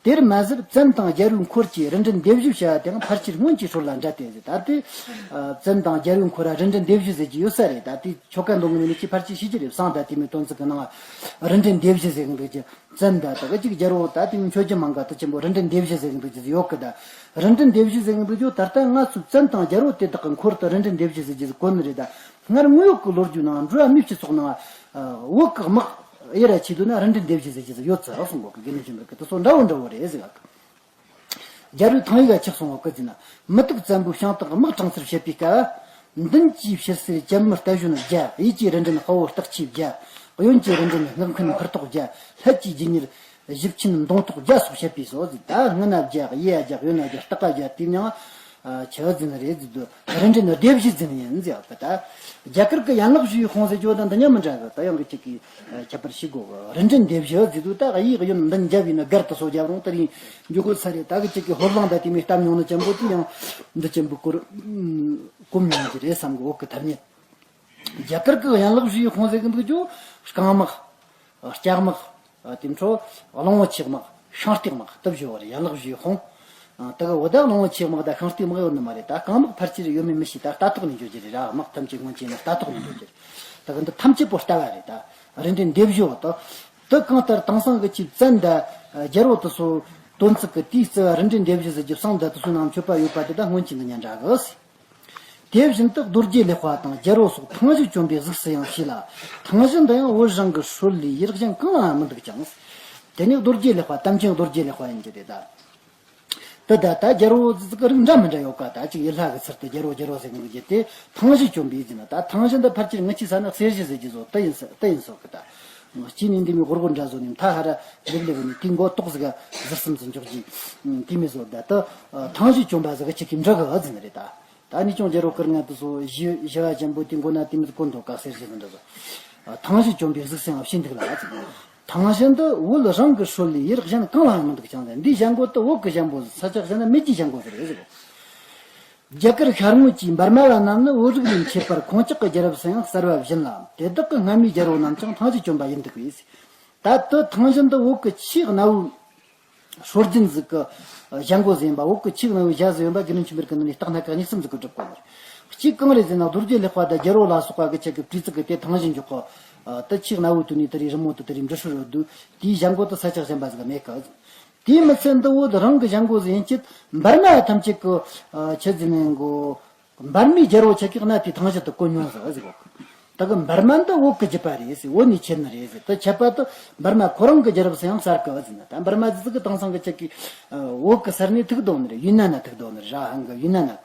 དེར་མ་ཟད་བཙན་དང་རྒྱལ་པོའི་འཁོར་གྱི་རིན་བྲན་སྡེ་བཞི་བྱ་བ་དེའང་ཕལ་ཆེར་སྔོན་གྱི་སྲོལ་ལ་འདྲ་སྟེ་ཟེར། ད་ལྟའི་བཙན་དང་རྒྱལ་པོའི་འཁོར་ར་རིན་བྲན་སྡེ་བཞི་ཟེར་གྱི་ཡོད་ས་རེད། ད་ལྟའི་ཆོ་ག་འདོན་གི་ནི་ཁྱི་ཕལ་ཆེར་ཤེས་ཀྱི་རེད། བསང་ད་དེ་མི་དོན་ཚིག་གི་ནང་རིན་བྲན་སྡེ་བཞི་ཟེར་གི་འདུག་ཀྱི། བཙན་ད་ད་ག་ཅིག་རྒྱལ་པོ་ད་དེ་མི་མཆོད་རྒྱུ་མང་ག་ད་ཆེན་པོ་རིན་བྲན་སྡེ་བཞི་ཟེར་གི་འདུག་ཀྱི་ཡོད་གི། ད་རིན་བྲན་སྡེ་བཞི་ཟེར་གི་འདུག་ཀྱི། ད་ལྟ་ང་ཚོའི་བཙན་དང་རྒྱལ་པོ་དེ་དག་གི་འཁོར་དུ་རིན་བྲན་སྡེ་བཞི་ཟེར་གྱི་གོ་ནི་རེད། ད་སྔར་དངོས་ཡོད་ཀྱི་ལོ་རྒྱུས་ནང་འགྲོ་བ་མིའི་སྤྱི་ཚོགས་ནང་བོད་ཀྱི་དམག་དབྱེ་ར་ཆེ་དུས་ན་རིན་བྲན་སྡེ་བཞི་ཟེར་གྱི་ཡོད་ཚར་གསུང་གོ་གི། དགེ་འདུན་ཆོས་འཕེལ་གི་དེ་ཚོ་འདྲ་བོ་འདྲ་བོ་རེད་ཟེར་ག་གི། རྒྱལ་པོའི་ཐང་ཡིག་ག་ཆགས་སོང་བ་སྐུ་ཟིན་ན། མུ་ཏིག་བཙན་པོའི་ཤིང་སྟག་དམག་དྲངས་ཚུལ་བཤད་པའི་སྐབས། མདུན་གྱི་བཤེར་སེར་ཅན་མི་རྟ་བཞོན་བརྒྱ། གཡས་ཀྱི་རིན་བྲན་དཔའ་བོ་སྟག་ཆས་བརྒྱ། གཡོན་གྱི་རིན་བྲན་སྔགས་འཕེན་འཕུར་ཐོགས་བརྒྱ། ལྷད་ཀྱི་རྗེས་གཉེར་གཞུ་ཆེན་མདུང་ཐོགས་བརྒྱ་སོགས་བཤད་པས་སོ་ཟེར། ད་སྔོན་ན་བརྒྱ། གཡས་བརྒྱ། གཡོན་ན་བརྒྱ། སྟག་ག་བརྒྱ། དེ་མྱང་ཆེ་བ་འཛིན་རེད་ཟེར་དུས་རིན་བྲན་སྡེ་བཞི་འཛིན་ཡིན་ཟེར་བ། ད་རྒྱ་གར་གྱི་ཡན་ལག་བཞིའི་དཔུང་ཟེར་རྒྱུ་དང་འདི་མཉམ་མི་འདྲ་གི། ད་ཡང་གི་ཅིག་གི་ཁྱད་པར་ཤེས་དགོས་གི། རིན་བྲན་སྡེ་བཞི་ཟེར་དུས་ད་གཡས་གཡོན་མདུན་རྒྱབ་ཡིན་ན་སྒར་དུ་སོ་རྒྱབ་རུང་དེ་རིང་འཇུག་གི་ས་རེད། ད་གི་ཅིག་གི་ཧོར་གླིང་ད་དེ་མི་གཏམ་མྱོང་ན་ཅན་པོ་དེ་ཡང་འདི་ཅན་པོ་སྐོར་གོམ་མྱོང་གི་རེད་བསམ་གི། འོག་གི་ཐ་སྙད། རྒྱ་གར་གྱི་ཡན་ལག་བཞིའི་དཔུང་ཟེར་གི་འདུག་རྒྱུ། རྐང་དམག། ལྕགས་དམག། དེ་འཕྲོ་གླང་པོ་ཆེ་དམག། ཤིང་སྟེགས་དམག་སྟབས་བཞི་བར་ཡན་ལག་བཞིའི་དཔུང་། དེ་གི་འོ་ད་གླང་པོ་ཆེ་དམག་དང་ཤིང་སྟེགས་དམག་ཡོད་ནི་མ་རེད། ད་རྐང་དམག་ཕལ་ཆེར་ཡོད་མེད་མི་ཤེས། ད་རྟ་ཐོག་ནས་འཇོག་རྒྱུ་རེད་ར། དམག་ཐམས་ཅད་སྔོན་ཆད་ནས་རྟ་ཐོག་ནས་འཇོག་རྒྱུ་རེད། ད་གི་འདི་ཐམས་ཅད་པོ་རྟ་བ་རེད། ད་རིན་བྲན་སྡེ་བཞི་བོ་ད་དེ་གང་ལྟར་དེང་སང་གི་ཆི་བཙན་ད་རྒྱལ་པོ་དེ་ཚོ་དོན་ཚིག་གི་དེའི་རྩི་བ་རིན་བྲན་སྡེ་བཞི་ཟེར་རྒྱུ་བསང་ད་དེ་ཚོའི་ནང་མཆོད་པ་ཡོད་པ་དེ་ད་སྔོན་ཆད་འདི་ཉན་འདྲ་གི། དེ་བཞིན་དུ་རྡོ་རྗེ་ལེགས་དཔལ་དང་རྒྱལ་པོ་སོགས་ཐང་བཞི་གྱོན་པའི་གཟུགས་སུ་ཡང་བྱས་ལ། ཐང་བཞི་འདི་ཡང་བོད་རང་གི་སྲོལ་ལས་ཡུལ་གཞན་གང་ལའང་མི་འདུག་ཀྱང་། དེ་ནི་རྡོ་རྗེ་ལེགས་དཔལ་དམ་ཅན་རྡོ་རྗེ་ལེགས་དཔལ་ཡིན་གྱི་རེད་ད། དེ་ད་ལྟ་རྒྱལ་པོ་ཟིག་གི་རིགས་འདྲ་མི་འདྲ་ཡོད་ཀ། ད་ཅིག་ཡུལ་ལྷ་གི་ཚུལ་དུ་རྒྱལ་པོ་རྒྱལ་པོ་ཟེར་གི་འདུག་རྒྱུ་དེ་ཐང་བཞི་གྱོན་པའི་ཟིན་ན། ད་ཐང་བཞི་འདི་ཕལ་ཆེར་ངི་ཆི་ས་ན་གསེར་བཞི་ཟེར་གྱི་བཟོ་དེ་ཡིན་ས་དེ་ཡིན་སོ་གི། ད་སྐྱེས་ནས་འདི་མི་སྒོར་སྒོར་འདྲ་བཟོ་ནས་མཐའ་ཧ་ར་ལེབ་ལེབ་ནས་དེའི་མགོ་ཏོག་ཟིག་ག་ཟུར་གསུམ་ཟིག་འཇོག་གྱི་དེ་མི་བཟོ། ད་ད་ཐང་བཞི་གྱོན་པ་ཟིག་གི་ཆི་གི་འདྲ་གི་ཨ་ཟིན་རེད་ད། ད་ནི་ཅུང་རྒྱལ་པོ་སྐུ་ལྔ་དུ་སོ་བཞི་བཞི་བ་ཅན་པོ་དེ་མགོ་ན་དེ་མི་ཀུན་ཐོག་ག་གསེར་བཞི་དང་འདྲ་བཟོ། ཐང་བཞི་གྱོན་པའི་གཟུགས་སུ་ཡང་བྱིན་འདུག་ལ། ཐང་བཞི་འདི་བོད་རང་གི་སྲོལ་ལས་ཡུལ་གཞན་གང་ལའང་མི་འདུག་ཀྱང་། འདིའི་བྱ་འགོ་དེ་བོད་ཀྱི་བྱ་འགོ་ཟིག་ས་ཆ་གཞན་ན་མེད་ཀྱི་བྱ་འགོ་ཟིག་རེད་ཟེར། རྒྱ་གར་ཤར་ངོས་ཀྱི་འབར་མ་བ་རྣམས་ནི་བོད་རིགས་ལས་མཆེད་པར་ཁོང་ཅག་གི་རྒྱལ་རབས་སུ་ཡང་གསལ་བ་བཞིན་ལ། དེ་དག་གི་སྔ་མའི་རྒྱལ་པོ་རྣམས་ཀྱང་ཐང་བཞི་གྱོན་པ་ཡིན་འདུག་པས། ད་དེ་ཐང་བཞི་འདི་བོད་ཀྱི་ཆེས་གནའ་བོའི་སྲོལ་རྒྱུན་ཟིག་གི་བྱ་འགོ་ཟིག་ཡིན་པ། བོད་ཀྱི་ཆེས་གནའ་བོའི་བྱ་ཟིག་ཡིན་པ་དགེ་འདུན་ཆོས་འཕེལ་གྱི་ནང་ནས་རྟགས་སྣ་ཁ་གཉིས་གསུམ་ཟིག་གི་སྒྲུབ་དགོས་ནི་རེད། གཅིག་གང་རེད་ཟེར་ན། རྡོ་རྗེ་ལེགས་དཔལ་དང་རྒྱལ་པོ་ལ་སོགས་པ་གི་ཆེད་ཀྱི་བྲིས་ཚིག་གི་དེ་ཐང་བཞི་འཇོག་གི། དེ་ཆེས་གནའ་བོའི་དུས་ནས་དེ་རིང་རི་མོ་དེ་དེ་རིང་འབྲི་སྲོལ་ཡོད་དུས། དེའི་བྱ་འགོ་དེ་ས་ཆ་གཞན་པ་ཟིག་ག་མེད་གི། དེའི་མི་ཚད་འདི་བོད་རང་གི་བྱ་འགོ་ཟིག་ཡིན་ཆེད་འབར་མ་ཐམས་ཅད་ཀྱི་ཆི་ཟིག་ནས་འགོ། འབར་མའི་རྒྱལ་པོ་ཆ་གིས་གནའ་དེའི་ཐང་བཞི་དེ་གོན་མྱོང་ཟིག་ཟེར་གོ། ད་གི་འབར་མ་འདི་བོད་ཀྱི་རྒྱུད་པ་རེད་ཟེར། བོད་ནས་ཁྱེར་ནི་རེད་ཟེར། དེ་ཁྱད་པར་དུ་འབར་མ་ཁོ་རང་གི་རྒྱལ་རབས་སུ་ཡང་གསལ་གི་ཟེར་ན། ད་འབར་མ་ཟིག་གི་དེང་སང་གི་ཆ་གིས་བོད་ཀྱི་ས་གནས་ཐུག་འདུག་ནི་རེད། ཡུན་ནན་ན་ཐུག་འདུག་ནི་རེད། ར་ཧང་གི་ཡུན་ནན་ན།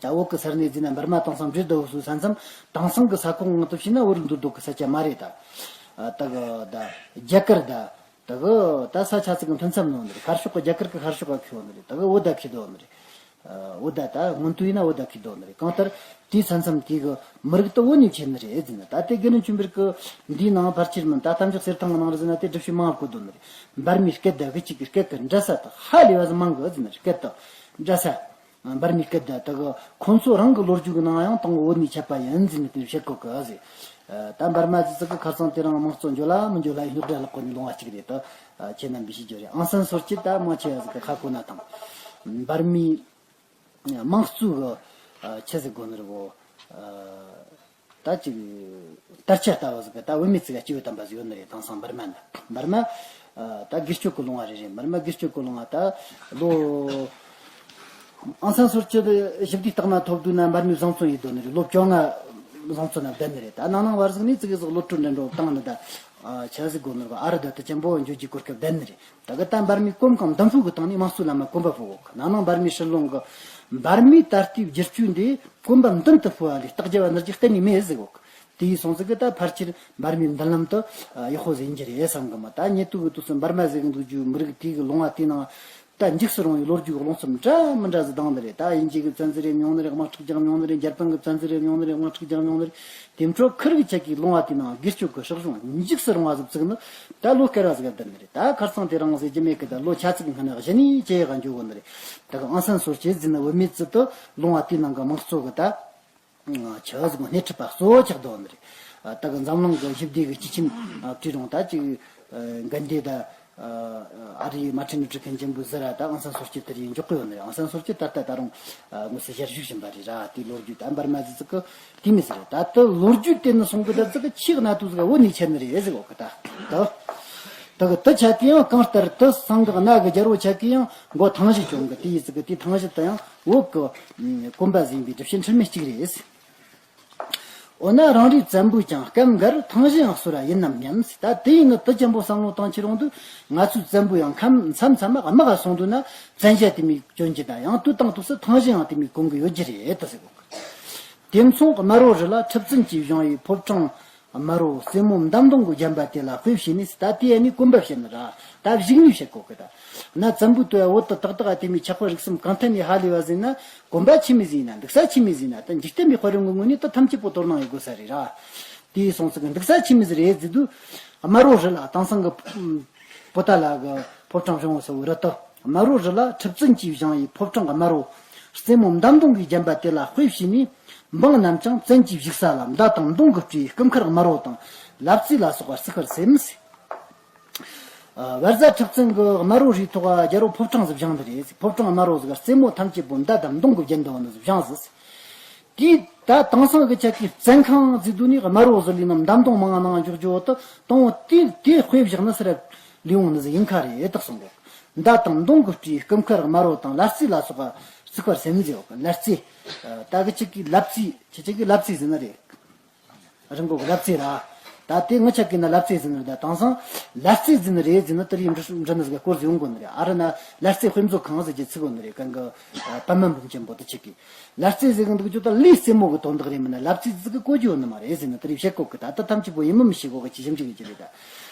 ད་བོད་ཀྱི་ས་གནས་ཟིན་ན་འབར་མ་དེང་སང་འབྲི་འདུག་སུ་ས་མཚམས་དེང་སང་གི་ས་ཁོངས་ངང་དུ་བྱས་ན་བོད་རིགས་འདུག་འདུག་གི་ས་ཆ་མ་རེད་ད། ད་གི་ད་རྒྱ་གར་ད། ད་གི་ད་ས་ཆ་ཚིག་གི་མཐུན་མཚམས་ནང་ནི་རེད། ཤར་ཕྱོགས་ཀྱི་རྒྱ་གར་གྱི་ཤར་ཕྱོགས་ཀ་ཁེལ་བ་ནི་རེད། ད་གི་བོད་ད་ཁེལ་འདུག་ནི་རེད། བོད་ད་ད་སྔོན་དུས་ཡིན་ན་བོད་ད་ཁེལ་འདུག་ནི་རེད། གང་ལྟར་དེའི་ས་མཚམས་དེ་གི་མི་རིགས་དེ་བོད་ནས་ཁྱེར་ནི་རེད་ཟེར་ན། ད་དེ་དགེ་འདུན་ཆོས་འཕེལ་གི་འདིའི་ནང་ཕལ་ཆེར་མིན། ད་གཏམ་བརྗོད་གསེར་ཐང་གི་ནང་རེད་ཟེར་ན་དེ་སྒྲུབ་བྱེད་མང་བ་བཀོད་འདུག་ནི་རེད། འབར་མའི་སྐད་དང་གི་གཅིག་གི་སྐད་ཀྱི་འདྲ་ས་དང་ཧ་ལས་པ་ཟིག་མང་གི་ཟེར་ན་རེད། སྐད་དང་འདྲ་ས། འབར་མའི་སྐད་དང་དེ་གི་ཁོང་ཚོ་རང་གི་ལོ་རྒྱུས་ཀྱི་ནང་ཡང་དང་བོད་ནས་ཁྱབ་པ་ཡིན་ཟེར་ནས་དེ་བཤད་གོ་གི་ཟེར། ད་འབར་མ་ཟིག་གི་ཁ་སང་དེ་རིང་དམངས་གཙོ་འཇོ་ལ་མི་འཇོ་ལ་ཡི་རྙོག་དྲ་ལྷག་གོ་ནས་ལུང་བ་གཅིག་རེད། ད་ཁྱེད་རྣམ་པས་ཤེས་རྒྱུ་རེད། ཨང་སན་སོར་ཅི་ད་མང་ཆེ་བ་ཟིག་གི་ཁ་གོ་ན་ཐང་། འབར་མའི་དམངས་གཙོའི་གི་ཆི་ཟིག་གོ་ནི་རེད་གོ། ད་ཅིག་དར་ཆ་ལྟ་བུ་ཟིག་གི་ད་བུད་མེད་ཅིག་ག་སྐྱེས་བུ་དམ་པ་ཟིག་ཡོད་ནི་རེད། དེང་སང་འབར་མ་ན། འབར་མ། ད་སྒེར་གཅོད་ཀྱི་ལུང་བ་རེ་རེད། འབར་མ་སྒེར་གཅོད་ཀྱི་ལུང་བ་ད་ལོ། ཨང་སན་སོར་ཅི་ཞི་བདེའི་རྟགས་མ་ཐོབ་དུས་ན་འབར་མའི་བཟང་བཙོན་ཡིན་དོ་ནི་རེད། ལོ་བཅོ་ལྔ་བཟང་བཙོན་ན་བསྡད་ནི་རེད། ད་ནང་ནང་བར་ཟིག་ནས་ཙི་གེ་ཟིག་གློད་བཀྲོལ་འདྲ་འགྲོ་བཏང་ནི་ད། ཆ་ཟིག་དགོས་ནོར་བ་ཨ་རི་ད་དུ་ཅན་པོ་འཇོ་ཇི་གོ་སྐབས་ལྡན་ནི་རེད། ད་གི་ད་འབར་མའི་གོམ་གང་མདུན་ཕུག་གི་སྟེང་ནས་དམངས་གཙོའི་ལམ་མ་གོམ་པ་སྤོ་གོ་གི། ན་ནིང་འབར་མའི་སྲིད་བློན་གི་འབར་མའི་ད་ལྟའི་བསྒྱུར་བཅོས་འདི་གོམ་པ་མདུན་དུ་སྤོ་བ་ལས་རྟགས་རྒྱབ་བ་ནར་གྱི་གཏན་ནས་མེད་ཟིག་གོ་གི། དེ་ཡིས་སོང་ཟིག་གི་ད་ཕལ་ཆེར་འབར་མའི་མདུན་ལམ་དུ་ཡག་པོ་ཟིག་ཡིན་གྱི་རེད་བསམ་གི། མ་ད་ཉེ་དུས་གི་དུས་སུ་འབར་མ་ཟིག་གི་འདུག་རྒྱུ་མི་རིགས་དེ་གི་ལུང་བ་དེའི་ནང་། ད་འཇིགས་སུ་རུང་བའི་ལོ་རྒྱུས་ཀློང་གསུམ་འདྲ་མི་འདྲ་ཟིག་བཏང་ནི་རེད། ད་དབྱིན་ཇི་གི་བཙན་འཛུལ་རེ་མྱོང་ནི་རེད། དམག་འཁྲུག་རྒྱག་མྱོང་ནི་རེད། འཇར་པན་གི་བཙན་འཛུལ་རེ་མྱོང་ནི་རེད། དམག་འཁྲུག་རྒྱག་མྱོང་ནི་རེད། དེ་འཕྲོ་ཁུར་གི་ཆ་གི་ལུང་བ་དེའི་ནང་སྒེར་གཅོད་ཀྱི་སྲིད་གཞུང་འཇིགས་སུ་རུང་བ་ཟིག་བཙུགས་ནི་ད་ལོ་བསྐལ་བ་ཟིག་ག་བསྡད་ནི་རེད། ད་ཁར་སང་དེ་རིང་ཟེར་རྒྱུ་མེད་གི། ད་ལོ་ཆ་ཚིག་སྔ་ནས་གཞི་ནས་ཇེ་ཡག་ག་འགྱོ་གོ་ནི་རེད། ད་གི་ཨང་སན་སུའུ་ཅི་ཟེར་ནི་བུད་མེད་ཅིག་ཏུ་ལུང་བ་དེའི་ནང་གི་དམངས་གཙོ་གི་ད་ཆི་ཟིག་སྣེ་ཁྲིད་པ་གཙོ་བོ་ཆགས་བསྡད་ནི་རེད། ད་གི་འཛམ་གླིང་གི་ཞི་བདེ་གི་སྤྱི་ཁྱིམ་བྲིས་རུང་ད་ཅིག་འགན་དེ་ད་ཨ་རིའི་མ་ཊིན་ལུ་ཐར་ཁིང་ཅན་པོ་ཟེར་ར། ད་ཨང་སན་སུའུ་ཅི་དེ་རིགས་འཇོག་གི་ཡོད་ནི་རེད། ཨང་སན་སུའུ་ཅི་ད་ལྟ་ད་རུང་དངོས་སུ་ཞལ་བཞུགས་བཞིན་པ་རེད་ར། དེའི་ལོ་རྒྱུས་ད་འབར་མ་ཟི་ཙི་གི་དེ་མི་ཟེར། ད་ལྟ་ལོ་རྒྱུས་དེ་ནི་སོང་གི་ད་ཙི་གི་ཆེས་གནའ་དུས་ཟིག་བོད་ནས་ཁྱེར་ནི་རེད་ཟེར་གོ་གི། ད་ད་ད་གི་དུ་ཆ་དེ་ཡང་གང་ལྟར་དུ་སང་གི་གནའ་གི་རྒྱལ་པོ་ཆ་གི་ཡང་མགོ་ཐང་ཞི་བྱུང་གི། དེ་ཡི་ཙི་གི་དེ་ཐང་ཞི་དུ་ཡང་བོད་གི་གོམ་པ་ཟིན་པའི་སྒྲུབ་བྱེད་འཁྲུལ་མེད་གཅིག་རེད། འོ་ན་རང་རེའི་བཙན་པོས་ཀྱང་སྐབས་འགར་ཐང་ཞི་ཡང་གསོལ་བ་ཡིན་ནམ་སྙམ། ད་དེ་ཡིན་ནི་དུ་ཅན་པོ་བསམ་བློ་བཏང་ཁྱེར་ཡོང་དུས་ང་ཚོའི་བཙན་པོ་ཡང་ཁམས་མཚམས་མཚམས་དམག་ག་སོང་དུས་ན་བཙན་ཞྭ་དེ་མོ་གྱོན་གྱི། ད་ཡང་དུས་དང་དུས་སུ་ཐང་ཞི་ཡང་དེ་མོ་གོན་གི་ཡོད་ཀྱི་རེད་དུ་ཟེར་གོ། དེ་མཚུངས་དམར་པོ་རི་ལ་ཁྲི་བཙུན་གྱིས་བཞེངས་པའི་ཕོ་བྲང་དམར་པོ་རྩེ་མོ་འདམ་སྡོང་གིས་བརྒྱན་པ་དེ་ལ་དཔེ་བྱས་ནས། ད་དེ་ཡ་ནི་གོན་པ་བཤད་ནི་ར། ད་གཞུག་ནས་བཤད་གོ་གི། ད་ན་བཙན་པོའི་དུས་བོད་དུ་ཏག་ཏག་དེ་མོ་ཆགས་པ་རིགས་གསུམ་གང་ཐད་ནས་ཧ་ལས་པ་ཟིན་ན། གོམ་པ་ཆི་མོ་ཟིག་ཡིན་ན། འདུག་ས་ཆི་མོ་ཟིག་ཡིན་ན། ད་འཇིག་རྟེན་པའི་དཔལ་རི་མགོ་ངོས་ནས་ད་ཐམས་ཅད་པོ་དོ་སྣང་ཡོད་དགོས་ས་རེད་ར། དེའི་སོང་ཙི་གི་འདུག་ས་ཆི་མོ་ཟིག་རེད་ཟེར་དུས། དམར་པོ་རི་ལ་དེང་སང་གི་པོ་ཏཱ་ལ་གི་ཕོ་བྲང་བཞེངས་པ་ས་བོ་རི་དུ། དམར་པོ་རི་ལ་ཁྲི་བཙུན་གྱིས་བཞེངས་པའི་ཕོ་བྲང་དམར་པོ། རྩེ་མོ་འདམ་སྡོང་གིས་བརྒྱན་པ་དེ་ལ་དཔེ་བྱས་ནས། འབངས་རྣམས་ཀྱང་བཙན་གྱིས་བཞུགས་ས་ལ་མདའ་དང་མདུང་གིས་སྤྲས་སྐུ་མཁར་དམར་པོ་དང་། ལབ་རྩེ་ལ་སོགས་པ་བརྩིགས་པར་སེམས། ཨ། བལ་བཟའ་ཁྲི་བཙུན་གྱིས་དམར་པོ་རིའི་ཐོག་རྒྱལ་པོ་ཕོ་བྲང་ཟིག་བཞེངས་ནི་རེད། ཕོ་བྲང་དམར་པོ་ཟིག་རྩེ་མོ་ཐམས་ཅད་པོ་མདའ་དང་མདུང་གིས་བརྒྱན་བཏང་ནི་ཟིག་བཞེངས་ཟིག། དེས་ད་དེང་སང་གི་ཆ་གི་བཙན་ཁང་ཟེར་དུས་ནི་དམར་པོ་ཟིག་ལས་ནམ་མདའ་མདུང་མང་ང་ནང་འཇོག་རྒྱུ་བོ་དུ་དང་བོ་དེ་དེ་དཔེ་བཞག་ནི་ཟེར་ལས་འོང་ནི་ཟིག་ཡིན་ཁ་རེད་དག་སོང་གོ། མདའ་དང་མདུང་གིས་སྤྲས་སྐུ་མཁར་དམར་པོ་དང་ལབ་རྩེ་ལ་སོགས་པ་བརྩིགས་པར་སེམས་ཟེར་བ་གི། ལབ་རྩེ། ད་གི་ཆ་གི་ལབ་རྩེ། ཆ་ཆ་གི་ལབ་རྩེ་ཟེར་ནི་རེད། རི་མགོ་གི་ལབ་རྩེ་ར། ད་དེ་ངི་ཆ་གི་ན་ལབ་རྩེ་ཟེར་ནི་རེད། ད་དེང་སང་ལབ་རྩེ་ཟེར་ནི་རེད་ཟེར་ནི་དེ་རིགས་འབྲི་འབྲི་ནི་ཟིག་ག་སྐོར་ཟིག་ཡོང་གོ་ནི་རེད། ཨ་རི་ན་ལབ་རྩེ་དཔེ་མཛོད་ཁང་ཟེར་གྱི་ཚིག་གོ་ནི་རེད། གང་གི་པད་མ་འབུམ་ཆེན་པོ་དེ་ཆ་གི་ལབ་རྩེ་ཟེར་གི་འདུག་རྒྱུ་ད་ལས་རྩེ་མོ་གི་དོན་དག་རེད། མིན་ན་ལབ་རྩེ་ཟིག་གི་གོ་རྒྱུ་ཡོད་ནི་མ་རེད་ཟེར་ནི་དེ་རིགས་བཤད་གོ་གི། ད་ད་ཐམས་ཅད་པོ་ཡིན་མིན་མི་ཤེས་གོ་གི། ཅི་ཞིབ་འཇུག་གི་ཅི་རེད་ད།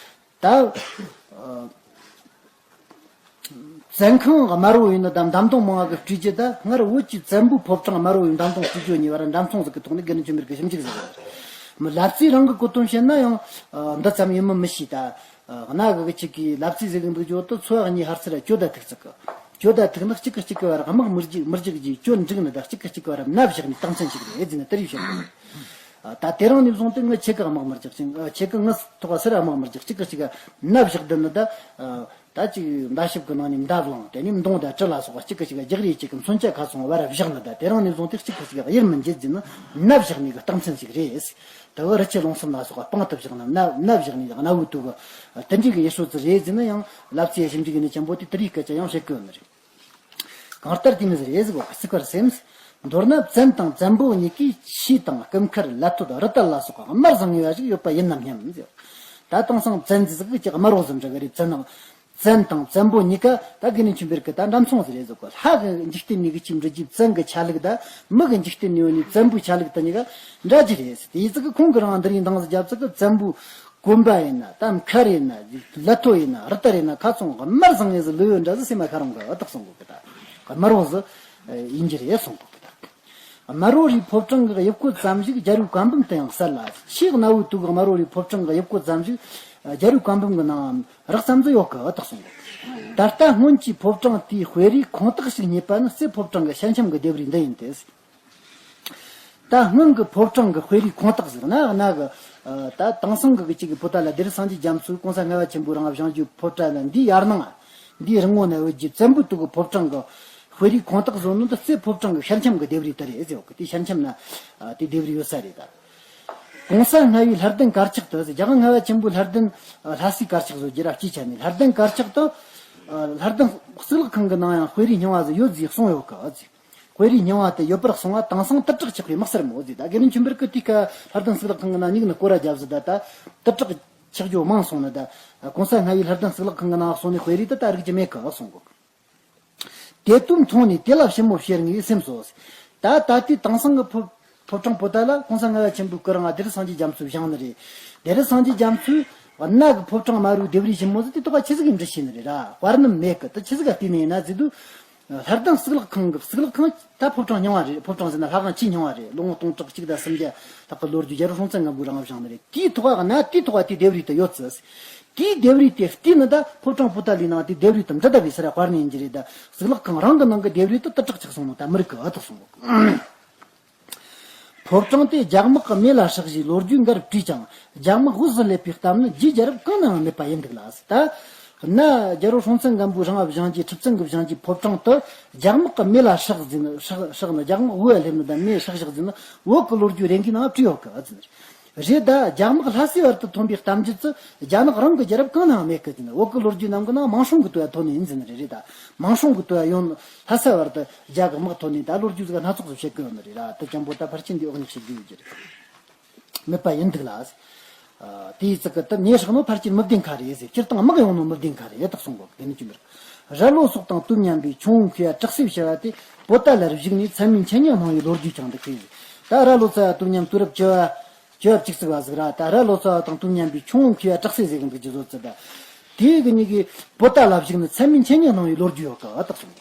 ད། ཨ། བཙན་ཁང་དམར་པོ་ཡིན་ནི་དང་མདའ་མདུང་མང་བ་གི་སྤྲས་རྒྱུ་ད་སྔར་བོད་ཀྱི་བཙན་པོའི་ཕོ་བྲང་དམར་པོ་ཡི་མདའ་མདུང་སྤྲས་རྒྱུ་གཉིས་བར་འདྲ་མཚུངས་ཟིག་གི་ཐོག་ནས་དགེ་འདུན་ཆོས་འཕེལ་གྱིས་ཞིབ་འཇུག་ཟིག་ཡོད། མི་ལབ་རྩེ་རང་གི་གོ་དོན་བཤད་ན་ཡང་འདི་ཙམ་ཡིན་མིན་མི་ཤེས་ད། གནའ་གི་གི་ཅིག་གིས་ལབ་རྩེ་ཟིག་གི་འདུག་རྒྱུ་དུ་ཚོ་བ་གཉིས་ཕར་ཚུར་གྱོད་ད་ཐུག་ཚིག་གི། གྱོད་ད་ཐུག་ནི་གཅིག་གིས་གཅིག་གི་བར་དམག་མི་རྒྱག་མི་རྒྱག་རྒྱུའི་གྱོད་འགྲིག་ནི་དང་གཅིག་གིས་གཅིག་གི་བར་མནའ་བཞག་ནི་རྟགས་མཚན་ཞིག་རེད་ཟེར་ནས་དེ་རིགས་བཤད་གི། ད་དེ་རིང་ནས་བཟུང་སྟེ་ངི་ཁྱེད་ཀྱི་དམག་མི་རྒྱག་ཅིང་ཁྱེད་ཀྱི་ངི་ཐོག་ཟུར་དམག་མི་རྒྱག་གཅིག་གིས་གཅིག་གི་མནའ་བཞག་བསྡད་ནི་ད། ད་ཅིག་མདའ་ཞབས་ཀྱི་ནང་ནས་མདའ་བླངས། དེ་ནས་མདུང་དང་གྲི་ལ་སོགས་པ་གཅིག་གིས་གཅིག་གི་རྒྱག་རེས་གཅིག་གི་མཚོན་ཆ་ཁ་ཚང་བར་བཞག་ནི་ད། དེ་རིང་ནས་བཟུང་སྟེ་གཅིག་གིས་གཅིག་གི་གཡེར་མི་འགྱེད་ཟེར་ནི་མནའ་བཞག་ནི་གི་རྟགས་མཚན་ཞིག་རེད། དེ་གི་རི་ཆུ་ལུང་གསུམ་ལ་སོགས་པ་སྤང་དུ་བཞག་ནི་མནའ་མནའ་བཞག་ནི་གི་གནའ་བོའི་དུས་གི་དེ་འདྲའི་གི་ཡུལ་སྲོལ་ཅིག་རེད་ཟེར་ནི། ཡང་ལབ་རྩེ་ཞིབ་འཇུག་གི་ནི་ཆེན་པོ་དེ་དེ་རིགས་སྐད་ཆ་ཡང་བཤད་གི་ཡོད་ནི་རེད། གང་ལྟར་དེ་མི་ཟེར་ཡེ་ཟིག་གོ་བརྩིགས་པར་སེམས། མདོར་ན་བཙན་དང་བཙན་པོ་གཉིས་ཀའི་ཆས་དང་སྐུ་མཁར་ལ་ཐོད་རི་དར་ལ་སོགས་པ་དམར་བཟང་ངེས་པ་ཞིག་ཡོད་པ་ཡིན་ནམ་སྙམ་ཟེར། ད་དེང་སང་བཙན་ཟིག་གི་ཅིག་དམར་པོ་ཟིག་འདྲ་གི་རེད། བཙན་ནང་བཙན་དང་བཙན་པོ་གཉིས་ཀ་ད་དགེ་འདུན་ཆོས་འཕེལ་གི་ད་འདྲ་མཚུངས་ཟིག་རེད་ཟེར་གོ། ལྷ་གི་འཇིག་རྟེན་ནས་གི་ཆས་འབྲི་རྒྱུའི་བཙན་གི་ཆ་ལུགས་ད་མི་གི་འཇིག་རྟེན་ནས་ཡོད་ནི་བཙན་པོའི་ཆ་ལུགས་ད་གཉིས་ཀ་འདྲ་རྒྱུ་རེད་ཟེར། དེ་ཡི་ཟིག་གི་ཁོང་གི་རང་འདི་རིགས་འདང་ཟིག་རྒྱབ་ཟིག་གི་བཙན་པོའི་གོན་པ་ཡིན་ན། ད་མཁར་ཡིན་ན། ལ་ཐོ་ཡིན་ན། རི་དར་ཡིན་ན། ཁ་ཚང་གི་དམར་བཟང་ངེས་ཟིག་ལོས་ཡོད་འདྲ་ཟིག་སེམས་མ་ཁ་རང་གི་ཨ་རྟགས་སོང་གོ་གི་ད། དམར་པོ་ཟིག་ཡིན་རྒྱུ་རེད་སོང་གོ་གི་ད། དམར་པོ་རིའི་ཕོ་བྲང་གི་དབྱིབས་བཀོད་ཙམ་ཞིག་རྒྱལ་པོའི་བཀའ་འབུམ་དུ་ཡང་གསལ་ལ། ཆེས་གནའ་བོའི་དུས་ཀྱི་དམར་པོ་རིའི་ཕོ་བྲང་གི་དབྱིབས་བཀོད་ཙམ་ཞིག་རྒྱལ་པོའི་བཀའ་འབུམ་གྱི་ནང་རགས་ཙམ་ཟིག་ཡོད་གི་ཨ་རྟགས་སོང་གོ། ད་ལྟ་སྔོན་གྱི་ཕོ་བྲང་དེའི་དཔེ་རིས་ཁུངས་དག་ཞིག་རྙེད་པ་ནི་རྩེ་ཕོ་བྲང་གི་ཞལ་འཆམ་གྱི་ལྡེབས་རིས་འདི་ཡིན་ཏེ། ད་སྔོན་གྱི་ཕོ་བྲང་གི་དཔེ་རིས་ཁུངས་དག་ཟེར་ན། གནའ་གི་ད་དེང་སང་གི་གཅིག་གི་པོ་ཏཱ་ལ་སྡེ་སྲིད་སངས་རྒྱས་རྒྱ་མཚོས་གོང་ས་ལྔ་པ་ཆེན་པོའི་རིང་བཞེངས་རྒྱུའི་ཕོ་བྲང་ལ་འདིའི་ཡར་ནང་འདིའི་རི་ངོ་ན་ཡོད་རྒྱུའི་བཙན་པོའི་དུས་ཀྱི་ཕོ་བྲང་གི་དཔེ་རིས་ཁུངས་དག་བཟོ་ནི་འདི་རྩེ་ཕོ་བྲང་གི་ཞལ་འཆམ་གྱི་ལྡེབས་རིས་དེ་རེད་ཟེར་གི། དེ་ཞལ་འཆམ་ན་དེ་ལྡེབས་རིས་ཡོད་ས་རེད་ད། གོང་ས་ལྔ་པའི་ལྷ་ལྡན་དཀར་ཆག་ཏུ་ཟེར། རྒྱལ་དབང་ལྔ་པ་ཆེན་པོའི་ལྷ་ལྡན་ལྷ་སའི་དཀར་ཆག་བཟོ་རྒྱུ་ར་སྤྱིའི་ཆ་ནས་ལྷ་ལྡན་དཀར་ཆག་ཏུ་ལྷ་ལྡན་གཙུག་ལག་ཁང་གི་ནང་ཡང་དཔེ་རིས་རྙིང་བ་ཟིག་ཡོད་ཟིག་གསུངས་ཡོད་གི་ཨ་ཟིག། དཔེ་རིས་རྙིང་བ་དེ་ཡོད་པར་གསུངས་པ་དེང་སང་དུར་དྲག་ཆགས་པའི་དམག་སར་མོ་ཟིག། ད་དགེ་འདུན་ཆོས་འཕེལ་གི་དེའི་སྐབས་ལྷ་ལྡན་གཙུག་ལག་ཁང་གི་ནང་སྙིང་ནས་སྐོར་ར་རྒྱབ་ཟིག། ད་ད་དུར་དྲག་ཆགས་རྒྱུ་མང་སོང་ན། ད་གོང་ས་ལྔ་པའི་ལྷ་ལྡན་གཙུག་ལག་ཁང་གི་ནང་སོང་ནས་དཔེ་རིས་དེ་ད་རིག་རྒྱུ་མེད་གི་གསུང་གོ། དེ་དུས་མཐོང་ནས་དེ་ལ་ཞིབ་མོ་བྱེད་ངེས་སེམས་སོ། ད་ད་ལྟའི་དེང་སང་གི་ཕོ་ཕོ་བྲང་པོ་ཏཱ་ལ་གོང་ས་ལྔ་པ་ཆེན་པོའི་སྐུ་རིང་ང་སྡེ་སྲིད་སངས་རྒྱས་རྒྱ་མཚོས་བཞེངས་ནི་རེད། སྡེ་སྲིད་སངས་རྒྱས་རྒྱ་མཚོས་ གནའ་གི་ཕོ་བྲང་དམར་པོའི་ལྡེབས་རིས་ཞིབ་མོ་ཟིག་དེ་ཐོག་ཁ་ཆི་ཟིག་གིས་འབྲི་ཤེས་ནི་རེད་ར། དཔར་རྣམས་མེད་གི། དེ་ཆི་ཟིག་ག་བལྟས་ནི་ཡིན་ན་ཟེར་དུས། ལྷ་ལྡན་གཙུག་ལག་ཁང་གི། གཙུག་ལག་ཁང་ད་ཕོ་བྲང་རྙིང་བ་རེད། ཕོ་བྲང་ཟེར་ན་ལྷ་ཁང་ཆེས་རྙིང་བ་རེད། ལོ་ངོ་སྟོང་ཕྲག་གཅིག་དང་སུམ་བརྒྱ་ལྷག་གི་ལོ་རྒྱུས། རྒྱལ་པོ་སྲོང་བཙན་སྒམ་པོའི་རིང་བཞེངས་ནི་རེད། དེའི་ཐོག་ག་གནའ་དེའི་ཐོག་ག་དེའི་ལྡེབས་རིས་དེ་ཡོད་ཟེར། དེའི་ལྡེབས་རིས་དེ་བལྟས་ནི་ད་ཕོ་བྲང་པོ་ཏ་ལའི་ནང་དེའི་ལྡེབས་རིས་དེ་འབྲི་བཏབ་པའི་སར་དཔར་ནི་ཡིན་གྱི་རེད། ད་གཙུག་ལག་ཁང་རང་གི་ནང་གི་ལྡེབས་རིས་དེ་དུ་དྲག་ཆགས་སོང་ནོ་ད་མི་རིགས་གི་ཨ་ཐག་སོང་གོ། ཕོ་བྲང་དེ་རྒྱ་དམག་གི་མེ་ལ་སྲེག་བཞིན་ལོ་རྒྱུས་འགའ་རེ་བྲིས་ཀྱང་རྒྱ་དམག་དབུས་སུ་སླེབས་པའི་གཏམ་ནི་རྗེས་རྒྱལ་རབས་གང་ནའང་མེད་པ་ཡིན་འདུག་ལ། ད་གནའ་རྒྱལ་པོ་སྲོང་བཙན་སྒམ་པོའི་རིང་བཞེངས་རྒྱུའི་ཁྲི་བཙན་གྱིས་བཞེངས་རྒྱུའི་ཕོ་བྲང་དེ་རྒྱ་དམག་གི་མེ་ལ་སྲེག་ཟིན། སྲེག་སྲེག་ནི་རྒྱ་དམག་དབུས་ལ་སླེབས་ནི་ད་མེ་སྲེག་བཞག་ཟིན་ནི་བོད་ཀྱི་ལོ་རྒྱུས་རེ་འགའི་ནང་བྲིས་ཡོད་གི་ཨ་ཟིན། རེད། ད་རྒྱ་དམག་ལྷ་སའི་བར་དུ་ཐོན་པའི་གཏམ་རྒྱུད་ཚོ་རྒྱ་ནག་རང་གི་རྒྱལ་རབས་གང་ནའང་མེད་གི་ཟིན། བོད་ཀྱི་ལོ་རྒྱུས་རྣམས་གི་ནང་མང་སྲོང་གི་དུ་བ་ཐོན་ནི་ཡིན་ཟིན་རེད། རེད། ད་མང་སྲོང་གི་དུ་བ་ཡོང་ལྷ་ས་བར་དུ་རྒྱ་གི་དམག་ཐོན་ནས་ད་ལོ་རྒྱུས་ཟིག་སྣ་ཚོགས་སུ་བཤད་གི་ཡོད་ནི་རེད་ར། དེ་ཅན་པོ་ད་ཕལ་ཆེར་འདི་འོག་ནས་བཤད་རྒྱུ་ཡོད་རྒྱུ་རེད། མེད་པ་ཡིན་འདུག་ལ། ཨ། དེའི་ཚིག་གི་དུ་མེ་སྲེག་ནོ་ཕལ་ཆེར་མི་བདེན་ཁ་རེད་ཟེར། སྤྱིར་བཏང་དམག་ཡོང་ནོ་མི་བདེན་ཁ་རེད་དག་གསུང་གོ། དེ་ནི་ཅི་མི་རེད། ར་ལོ་སོགས་དང་དུས་མཉམ་པའི་ཁྱུང་པོ་མཁས་པ་གྲགས་སེ་བྱ་བ་དེ་པོ་ཏ་ལར་བཞུགས་ནས་ཚད་མའི་འཆད་ཉན་གནང་བའི་ལོ་རྒྱུས་ཀྱང་འདུག་གི། ད་ར་ལོ་ཙཱ་བ་དུས་མཉམ་དུས་རབས་བཅུ་བ། བཅུ་བ་བཅུ་གཅིག་པ་ཟིག་ར། ད་ར་ལོ་ཙཱ་བ་དང་དུས་མཉམ་པའི་ཁྱུང་པོ་མཁས་པ་གྲགས་སེ་ཟེར་གི་འདུག་རྒྱུ་བཟོ་ཚུལ་ད། དེའི་གི་གཉིས་ཀྱིས་པོ་ཏ་ལ་བཞུགས་ནས་ཚད་མའི་འཆད་ཉན་གནང་བའི་ལོ་རྒྱུས་ཡོད་གི་ཨ་དག་གསུངས།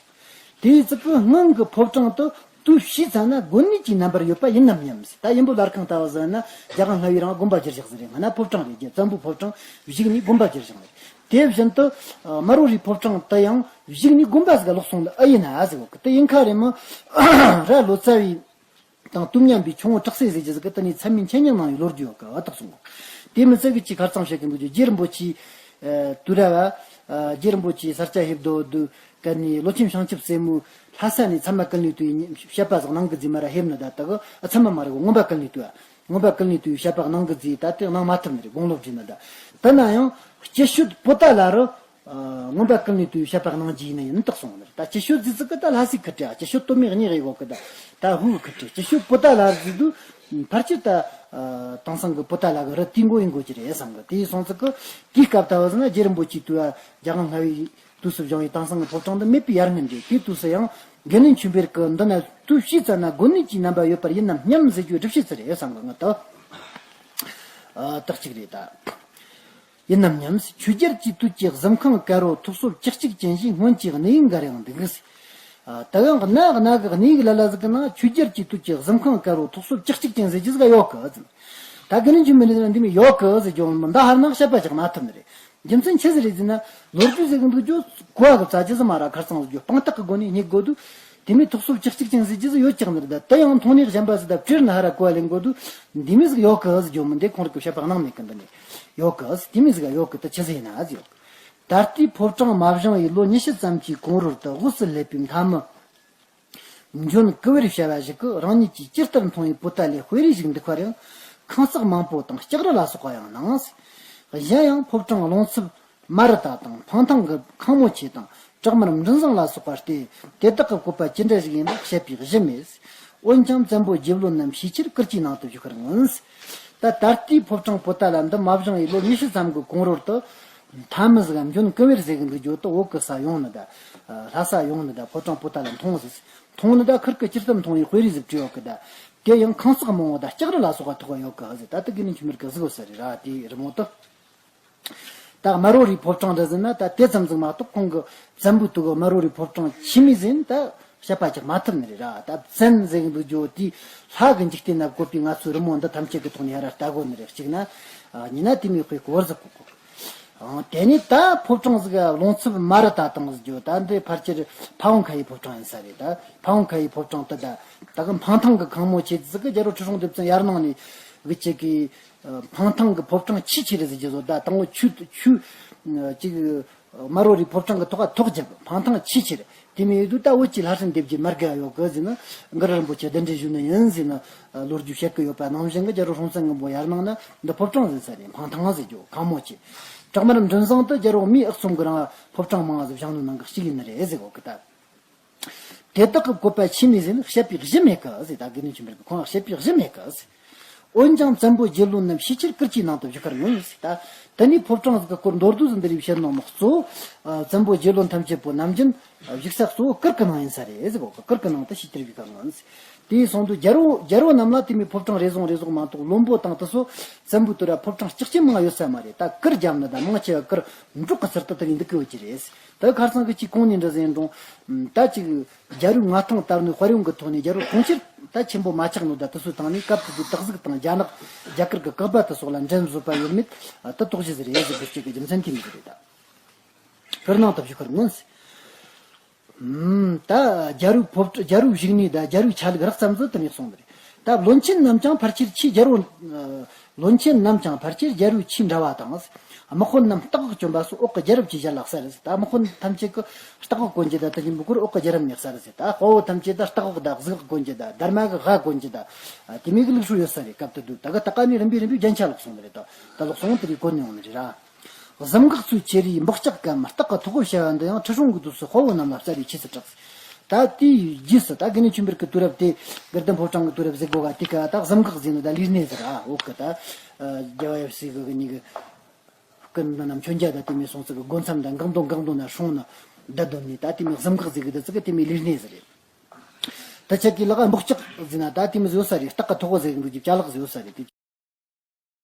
དེའི་ཚིག་གི་སྔོན་གྱི་ཕོ་བྲང་དུ་དུས་ཕྱིས་ཙམ་ན་དགོན་གནས་ཀྱི་རྣམ་པར་ཡོད་པ་ཡིན་ནམ་སྙམ་ཟེར། ད་ཡིན་པོ་ལར་ཁང་ལྟ་བུ་ཟེར་ན་རྒྱ་གར་མངའ་བའི་རིང་དགོན་པ་བསྒྱུར་བཞག་ཟིག་རེད། སྔ་ན་ཕོ་བྲང་རེད། རྒྱ་བཙན་པོའི་ཕོ་བྲང་བཞུགས་ནས་དགོན་པ་བསྒྱུར་བཞག་རེད། དེ་བཞིན་དུ་དམར་པོ་རིའི་ཕོ་བྲང་དུ་ཡང་བཞུགས་ནས་དགོན་པ་ཟིག་ལོག་སོང་ལ་ཨེ་ཡིན་ན་ཟེར་གོ་གི། དེ་ཡིན་ཁ་རེད་མོ། ར་ལོ་ཙཱ་བའི་དང་དུས་མཉམ་པའི་ཁྱུང་པོ་གྲགས་སེ་ཟེར་རྒྱུ་ཟིག་གི་དེ་ནས་ཚད་མའི་འཆད་ཉན་གནང་བའི་ལོ་རྒྱུས་ཡོད་གི་ཨ་དག་གསུངས་གོ། དེ་མི་ཚད་གི་ཅིག་ཁར་ཚང་བཤད་གི་འདུག་རྒྱུ། རྗེ་རིན་པོ་ཆེའི་ཨ། དུས་རབས་བ། ཨ། རྗེ་རིན་པོ་ཆེའི་ས་སྐྱ་ཧེབ་རྡོ་དུ་ཀ་ནས་ལོ་ཆེན་བྱང་ཆུབ་རྩེ་མོའི་ལྷ་ས་ནས་ཚད་མ་ཀུན་ལེགས་དུ་ཡི་བཤད་པ་ཟིག་གནང་གི་ཟིག་མ་ར་ཧེབ་ནི་ད་དག་ཨ། ཚད་མ་མ་ར་གོ་མངོན་པ་ཀུན་ལེགས་དུ་ཨ། མངོན་པ་ཀུན་ལེགས་དུ་ཡི་བཤད་པ་གནང་གི་ཟིག་ད་དེ་གནང་མ་ཐུབ་ནི་རེད། དགུང་ལོ་བགྲེས་ནི་ད། དེ་ན་ཡང་སྐྱིད་ཤོད་པོ་ཏ་ལ་རུ། ཨ། མངོན་པ་ཀུན་ལེགས་དུ་ཡི་བཤད་པ་གནང་རྒྱུ་ཡིན་ན་ཡིན་དག་སོང་ནི་རེད། ད་སྐྱིད་ཤོད་ཟིག་ཟིག་གི་ད་ལྷ་སའི་ཁུ་ཁྲི་ཨ། སྐྱིད་ཤོད་སྟོད་སྨད་གཉིས་ཀ་ཡི་གོ་གི་ད། ད་ཧུ་གི་ཁུ་ཁྲི་སྐྱིད་ཤོད་པོ་ཏ་ལ་རུ་ཟིག་དུ། ཕལ་ཆེར་ད། ཨ། དེང་སང་གི་པོ་ཏ་ལ་གི་རི་དེའི་མགོ་ཡིན་དགོས་ཀྱི་རེད་བསམ་གི། དེའི་སོང་ཙི་གི་དེའི་སྐབས་ད་བ་ཟིན་ན་རྗེ་རིན་པོ་ཆེའི་དུས་ཨ། རྒྱལ་དབང་ལྔ་པའི་དུས་སུ་བཞེངས་པའི་དེང་སང་གི་ཕོ་བྲང་འདི་མེད་པའི་ཡར་སྔོན་རེད། དེའི་དུས་སུ་ཡང་དགེ་འདུན་ཆོས་འཕེལ་གི་འདི་ན་དུས་ཕྱིས་ཙམ་ན་དགོན་གནས་ཀྱི་རྣམ་པ་ཡོད་པར་ཡིན་ནམ་སྙམ་ཟེར་རྒྱུའི་སྒྲུབ་བྱེད་ཚུལ་རེད་བསམ་གི། ང་ད། ཨ། དག་ཅིག་རེད་ད། ཡིན་ནམ་སྙམ། ཆོས་རྒྱལ་གྱི་དུས་ཀྱི་གཟིམ་ཁང་དཀར་པོ་ཐོག་སོ་བཅུ་གཅིག་ཅན་ཞིག་སྔོན་གྱི་གནས་ཡིག་འགའ་རེའང་འདུག་ཟེར། ཨ། ད་ཡང་གནའ་གནའ་གི་གནས་ཡིག་ལ་ལ་ཟིག་གི་ནང་ཆོས་རྒྱལ་གྱི་དུས་ཀྱི་གཟིམ་ཁང་དཀར་པོ་ཐོག་སོ་བཅུ་གཅིག་ཅན་ཟེར་རྒྱུ་ཟིག་ཡོད་གི་ཟེར། ད་དགེ་འདུན་ཆོས་འཕེལ་ལ་འདི་མོ་ཡོད་གི་ཟེར་རྒྱུ་མི་འདའ་ཧར་ནང་བཤད་པ་ཅིག་མ་ཐུབ་ནི་རེད། རྒྱུ་མཚན་ཆི་ཟིག་རེད་ཟེར་ན་ལོ་རྒྱུས་ཟེར་གི་འདུག་རྒྱུ་གོ་བ་གི་རྩ་རྒྱུ་ཟིག་མ་ར་ཁར་ཚང་ཟིག་རྒྱུ་དཔང་རྟགས་གི་སྒོ་ནས་རྙེད་དགོས་འདུག་དེ་མོ་ཐོག་སོ་བཅུ་གཅིག་ཅན་ཟེར་རྒྱུ་ཟིག་ཡོད་ཀྱག་ནི་རེད། ད་དེ་ཡང་མཐོང་ནས་གཞན་པ་ཟིག་ད་བྲིས་ན་ཧ་ར་གོ་བ་ལེན་དགོས་འདུག་འདི་མོ་ཟིག་ཡོད་གི་ཟེར་རྒྱུ་མི་འདི་ཁོང་རང་གི་བཤད་པ་གནང་མེད་གི། འདི་ནས་ཡོད་གི་ཟེར། དེ་མོ་ཟིག་ཡོད་གི། ད་ཆི་ཟིག་ཡིན་ན་ཟེར་ཡོད་གི། ད་ལྟའི་ཕོ་བྲང་མ་བཞེངས་པའི་ལོ་ཉི་ཤུ་ཙམ་གྱི་གོང་རོལ་དུ་དབུས་སུ་སླེབས་པའི་མཐའ་མི་འཇོན་ཀུ་བེར་བྱ་བ་ཞིག་གིས་རང་ཉིད་ཀྱིས་ཇི་ལྟར་མཐོང་བའི་པོ་ཏ་ལའི་དཔེ་རིས་ཤིག་འདུག་པར་ཡང་ཁང་བརྩེགས་མང་པོ་དང་ལྕགས་རི་ལ་སོགས་པ་ཡང་སྣང་། གཞན་ཡང་ཕོ་བྲང་རླུང་འཚུབ་མ་རི་ཏ་དང་འཕང་ཐང་གི་ཁང་མོ་ཆེ་དང་བྲག་དམར་མགྲིན་བཟང་ལ་སོགས་པ་སྟེ་དེ་དག་གི་བཀོད་པ་ཅི་འདྲ་ཞིག་ཡིན་པ་བཤད་པའི་གཞི་མེད། འོན་ཀྱང་བཙན་པོ་རྗེ་བློན་རྣམས་ཤས་ཆེར་གུར་གྱི་ནང་དུ་བཞུགས་པར་མངོན། ད་ད་ལྟའི་ཕོ་བྲང་པོ་ཏ་ལ་འདི་མ་བཞེངས་པའི་ལོ་ཉི་ཤུ་ཙམ་གྱི་གོང་རོལ་དུ་མཐའ་མི་ཟིག་འཇོན་ཀུ་བེར་ཟེར་གི་འདུག་རྒྱུ་དུ་འོག་གི་ས་ཡོང་ནི་ད། ལྷ་ས་ཡོང་ནི་ད་ཕོ་བྲང་པོ་ཏ་ལ་མཐོང་ཟིག་མཐོང་ནི་ད་ཁུར་གི་ཇི་ལྟར་མཐོང་བའི་དཔེ་རིས་ཟིག་བྲིས་ཡོད་གི་ད། དེ་ཡང་ཁང་བརྩེགས་མང་བོ་ད་ལྕགས་རི་ལ་སོགས་པ་ཐོགས་ཡོད་གི་ཟིག་ད་ལྟ་དགེ་འདུན་ཆོས་འཕེལ་གི་གཟིགས་ཡོད་ས་རེད་ར། དེའི་རི་མོ་དུ། ད་དམར་པོ་རིའི་ཕོ་བྲང་འདྲ་ཟེར་ན་ད་དེ་ཙམ་ཟིག་མ་གཏོགས་ཁོང་གི་བཙན་པོའི་དུས་གི་དམར་པོ་རིའི་ཕོ་བྲང་ཆི་མོ་ཟིག་ཡིན་ད་བཤད་པ་ཅིག་མ་ཐུབ་ནི་རེད་ར། ད་བཙན་ཟེར་གི་འདུག་རྒྱུ་དེ་ལྷ་གི་འཇིག་རྟེན་ན་བཀོད་པའི་ང་ཚོའི་རི་མོ་འདི་ཐམས་ཅད་ཀྱི་ཐོག་ནས་ཡར་ར་ལྟ་དགོས་ནི་རེད། གཅིག་ན། ཨ། གཉིས་ན་དེ་མོའི་དཔེ་གོ་བར་ཟིག་གོ་གོ། ཨང་། དེ་ནས་ད་ཕོ་བྲང་ཟིག་རླུང་འཚུབ་མ་རི་ཏ་དང་ཟེར་རྒྱུ་ད་འདི་ཕལ་ཆེར་ཕ་བོང་ཁ་ཡི་ཕོ་བྲང་ཡིན་ས་རེད། ད་ཕ་བོང་ཁ་ཡི་ཕོ་བྲང་དུ་ད་ད་གི་འཕང་ཐང་གི་ཁང་མོ་ཆེ་ཟིག་གི་རྒྱལ་པོ་ཁྲི་སྲོང་ལྡེ་བཙན་ཡར་ནང་ནས་གི་ཅིག་གི་འཕང་ཐང་གི་ཕོ་བྲང་ཆེས་ཆེ་རེད་ཟེར་རྒྱུ་བཟོ། ད་དང་པོ་ཆུ་ཆུ་ཅིག་དམར་པོ་རིའི་ཕོ་བྲང་གི་ཐོག་ཐོག་བརྒྱབ། འཕང་ཐང་ཆེས་ཆེ་རེད། དེ་མིན་ཡོད་དུས་ད་བོད་ཀྱི་ལྷ་སྲིན་སྡེ་བརྒྱད་མར་དགའ་ཡོད་གི་ཟེར་ན་གུ་རུ་རིན་པོ་ཆེ་གདན་འདྲེན་ཞུས་ནི་ཡིན་ཟེར་ན་ལོ་རྒྱུས་བཤད་གི་ཡོད་པ་ནང་བཞིན་གི་རྒྱལ་པོ་སྲོང་བཙན་སྒམ་པོ་ཡར་ནང་ན་འདི་ཕོ་བྲང་ཟེར་ས་རེད། འཕང་ཐང་ཟེར་རྒྱུ་ཁང་མོ་ཆེ། བྲག་དམར་མགྲིན་བཟང་དུ་རྒྱལ་པོ་མིའི་ཨག་ཚོམ་གི་རིང་ཕོ་བྲང་མང་ཟིག་བཞེངས་ནོ་ནང་གི་གཅིག་ཡིན་ནི་རེད་ཟེར་གོ་གི་ད། དེ་དག་གི་བཀོད་པ་ཆི་མོ་ཟིག་ཡིན་བཤད་པའི་གཞི་མེད་གི་ཟེར། ད་དགེ་འདུན་ཆོས་འཕེལ་གི་ཁོང་བཤད་པའི་གཞི་མེད་གི་ཟེར། འོན་ཀྱང་བཙན་པོ་རྗེ་བློན་རྣམས་ཤས་ཆེར་གུར་གྱི་ནང་དུ་བཞུགས་པར་མངོན་ཟེར། ད་དེ་ནས་ཕོ་བྲང་ཟིག་གི་སྐོར་མདོར་བསྡུས་ཟིག་འདི་རིགས་བཤད་ནོ་མོ་གཙོ་བོ། ཨ། བཙན་པོ་རྗེ་བློན་ཐམས་ཅད་པོ་ནམ་རྒྱུན་བཞུགས་ས་གཙོ་བོ་གུར་གི་ནང་ཡིན་ས་རེད་ཟེར་གོ་གི། གུར་གི་ནང་དུ་ཤས་ཆེར་བཞུགས་པར་མངོན་ཟེར། དེ་ཡིན་སོང་དུས་རྒྱལ་པོ་རྒྱལ་པོ་རྣམས་ལ་དེ་མོའི་ཕོ་བྲང་རེ་ཟུང་རེ་ཟུང་མ་གཏོགས་བློན་པོ་དང་དེ་ཚོ་བཙན་པོའི་དུས་ར་ཕོ་བྲང་གཅིག་ཅན་མང་ཡོད་ས་མ་རེད། ད་གུར་བརྒྱབ་ན་ད་མང་ཆེ་བ་གུར་འབྲོག་གི་ཚུལ་དུ་དེ་ནས་འདུག་གི་ཡོད་ཀྱི་རེད། ད་ཁ་སང་གི་ཅིག་གོང་ནས་འདྲ་ཟིན་འགྲོ། ད་ཅིག་རྒྱལ་པོའི་མངའ་ཐང་དར་ནས་དཔལ་ཡོན་གྱི་ཐོག་ནས་རྒྱལ་པོ་གྲོང་ཁྱེར་ད་ཆེན་པོ་མ་ཆགས་ནོ་ད་དེ་ཚོའི་སྟེང་ནས་སྐབས་དེ་དུས་སྟག་གཟིག་དང་རྒྱ་ནག་རྒྱ་གར་གྱི་གག་པ་དེ་སོགས་ལ་འགྲན་བཟོད་པ་ཡོད་མེད་ད་དོགས་གཞི་ཟིག་རེད་ཟེར་དགོས་ཀྱི་རྒྱུ་མཚན་དེ་མི་ཟིག་རེད་ད། ཕུར་ནང་དུ་བཞུགས་ཁར་མངོན་ཟེར། ཨུམ། ད་རྒྱལ་པོའི་ཕོ་བྲང་རྒྱལ་པོའི་བཞུགས་གནས་དང་རྒྱལ་པོའི་ཆ་ལུགས་རགས་ཙམ་ཟིག་དེ་མོ་གསུངས་པ་རེད། ད་བློན་ཆེན་རྣམས་ཀྱང་ཕལ་ཆེར་ཆེས་རྒྱལ་པོ། བློན་ཆེན་རྣམས་ཀྱང་ཕལ་ཆེར་རྒྱལ་པོའི་ཆེས་འདྲ་བ་དང་། དམག་དཔོན་རྣམས་སྟག་གི་གྱོན་པ་སོགས་འོག་གི་རྒྱལ་རབས་ཀྱི་ཞལ་ལག་ས་རེད་ཟེར། ད་དམག་དཔོན་ཐམས་ཅད་ཀྱིས་སྟག་གི་གོན་རྒྱུ་ད་དེ་བཞིན་པོ་གུར་འོག་གི་རྒྱལ་རབས་གནས་ས་རེད་ཟེར། ད་དཔའ་བོ་ཐམས་ཅད་ད་སྟག་གི་ད་གཟིག་གི་གོན་རྒྱུ་ད་སྡར་མ་གི་ཝ་གོན་རྒྱུ་ད་དེ་མོ་གི་ལུགས་སྲོལ་ཡོད་ས་རེད། སྐབས་དེ་དུས་ད་གི་ད་ག་ནས་རིམ་པས་རིམ་པས་རྒྱན་ཆ་ལོག་སོང་བ་རེད། ད་ད་ལོག་སོང་དེ་རིགས་གོན་ནས་འོང་ནི་རེད་ར། གཟིམ་འགག་ཚུལ་ཁྱེར་རིའི་འབག་ལྕག་གམ་སྟག་གི་ཐོག་གོ་བྱ་བ་འདི་ཡང་ཁྲི་སྲོང་གི་དུས་སུ་དཔའ་བོ་རྣམས་ལ་སྩལ་བའི་ཆོས་སུ་གྲགས། ད་དེའི་རྗེས་སུ་ད་དགེ་བསྙེན་ཆོས་འཕེལ་གྱི་དུས་རབས་དེ་དགེ་ལྡན་ཕོ་བྲང་གི་དུས་རབས་ཟེར་དགོས་ག་དེ་ག་ད་གཟིམ་འགག་ཟེར་ནི་ད་ལུས་གནས་ཟེར་ཨ། འོག་གི་ད་རྒྱལ་བ་ཡབ་སྲས་གི་གཉིས་གི་སྐུ་འདི་ན་མཆོད་མཇལ་ད་དེ་མོ་སོང་ཙི་གི་སྒོ་མཚམས་ད་འགག་འདོན་འགག་འདོན་ན་སྲུང་ན་བདག་འདོན་ནི་ད་དེ་མོ་གཟིམ་འགག་ཟེར་གི་ད་ཙི་གི་དེ་མོ་ལུས་གནས་ཟེར་རེད། ད་ཁྱེད་ཀྱི་ལག་འབག་ལྕག་ཟེར་ན་ད་དེ་མོ་ཟེར་ས་རེད། སྟག་གི་ཐོག་གོ་ཟེར་གི་འགྲོ་རྒྱུ་ཅ་ལག་ཟེར་ས་རེད་དེ།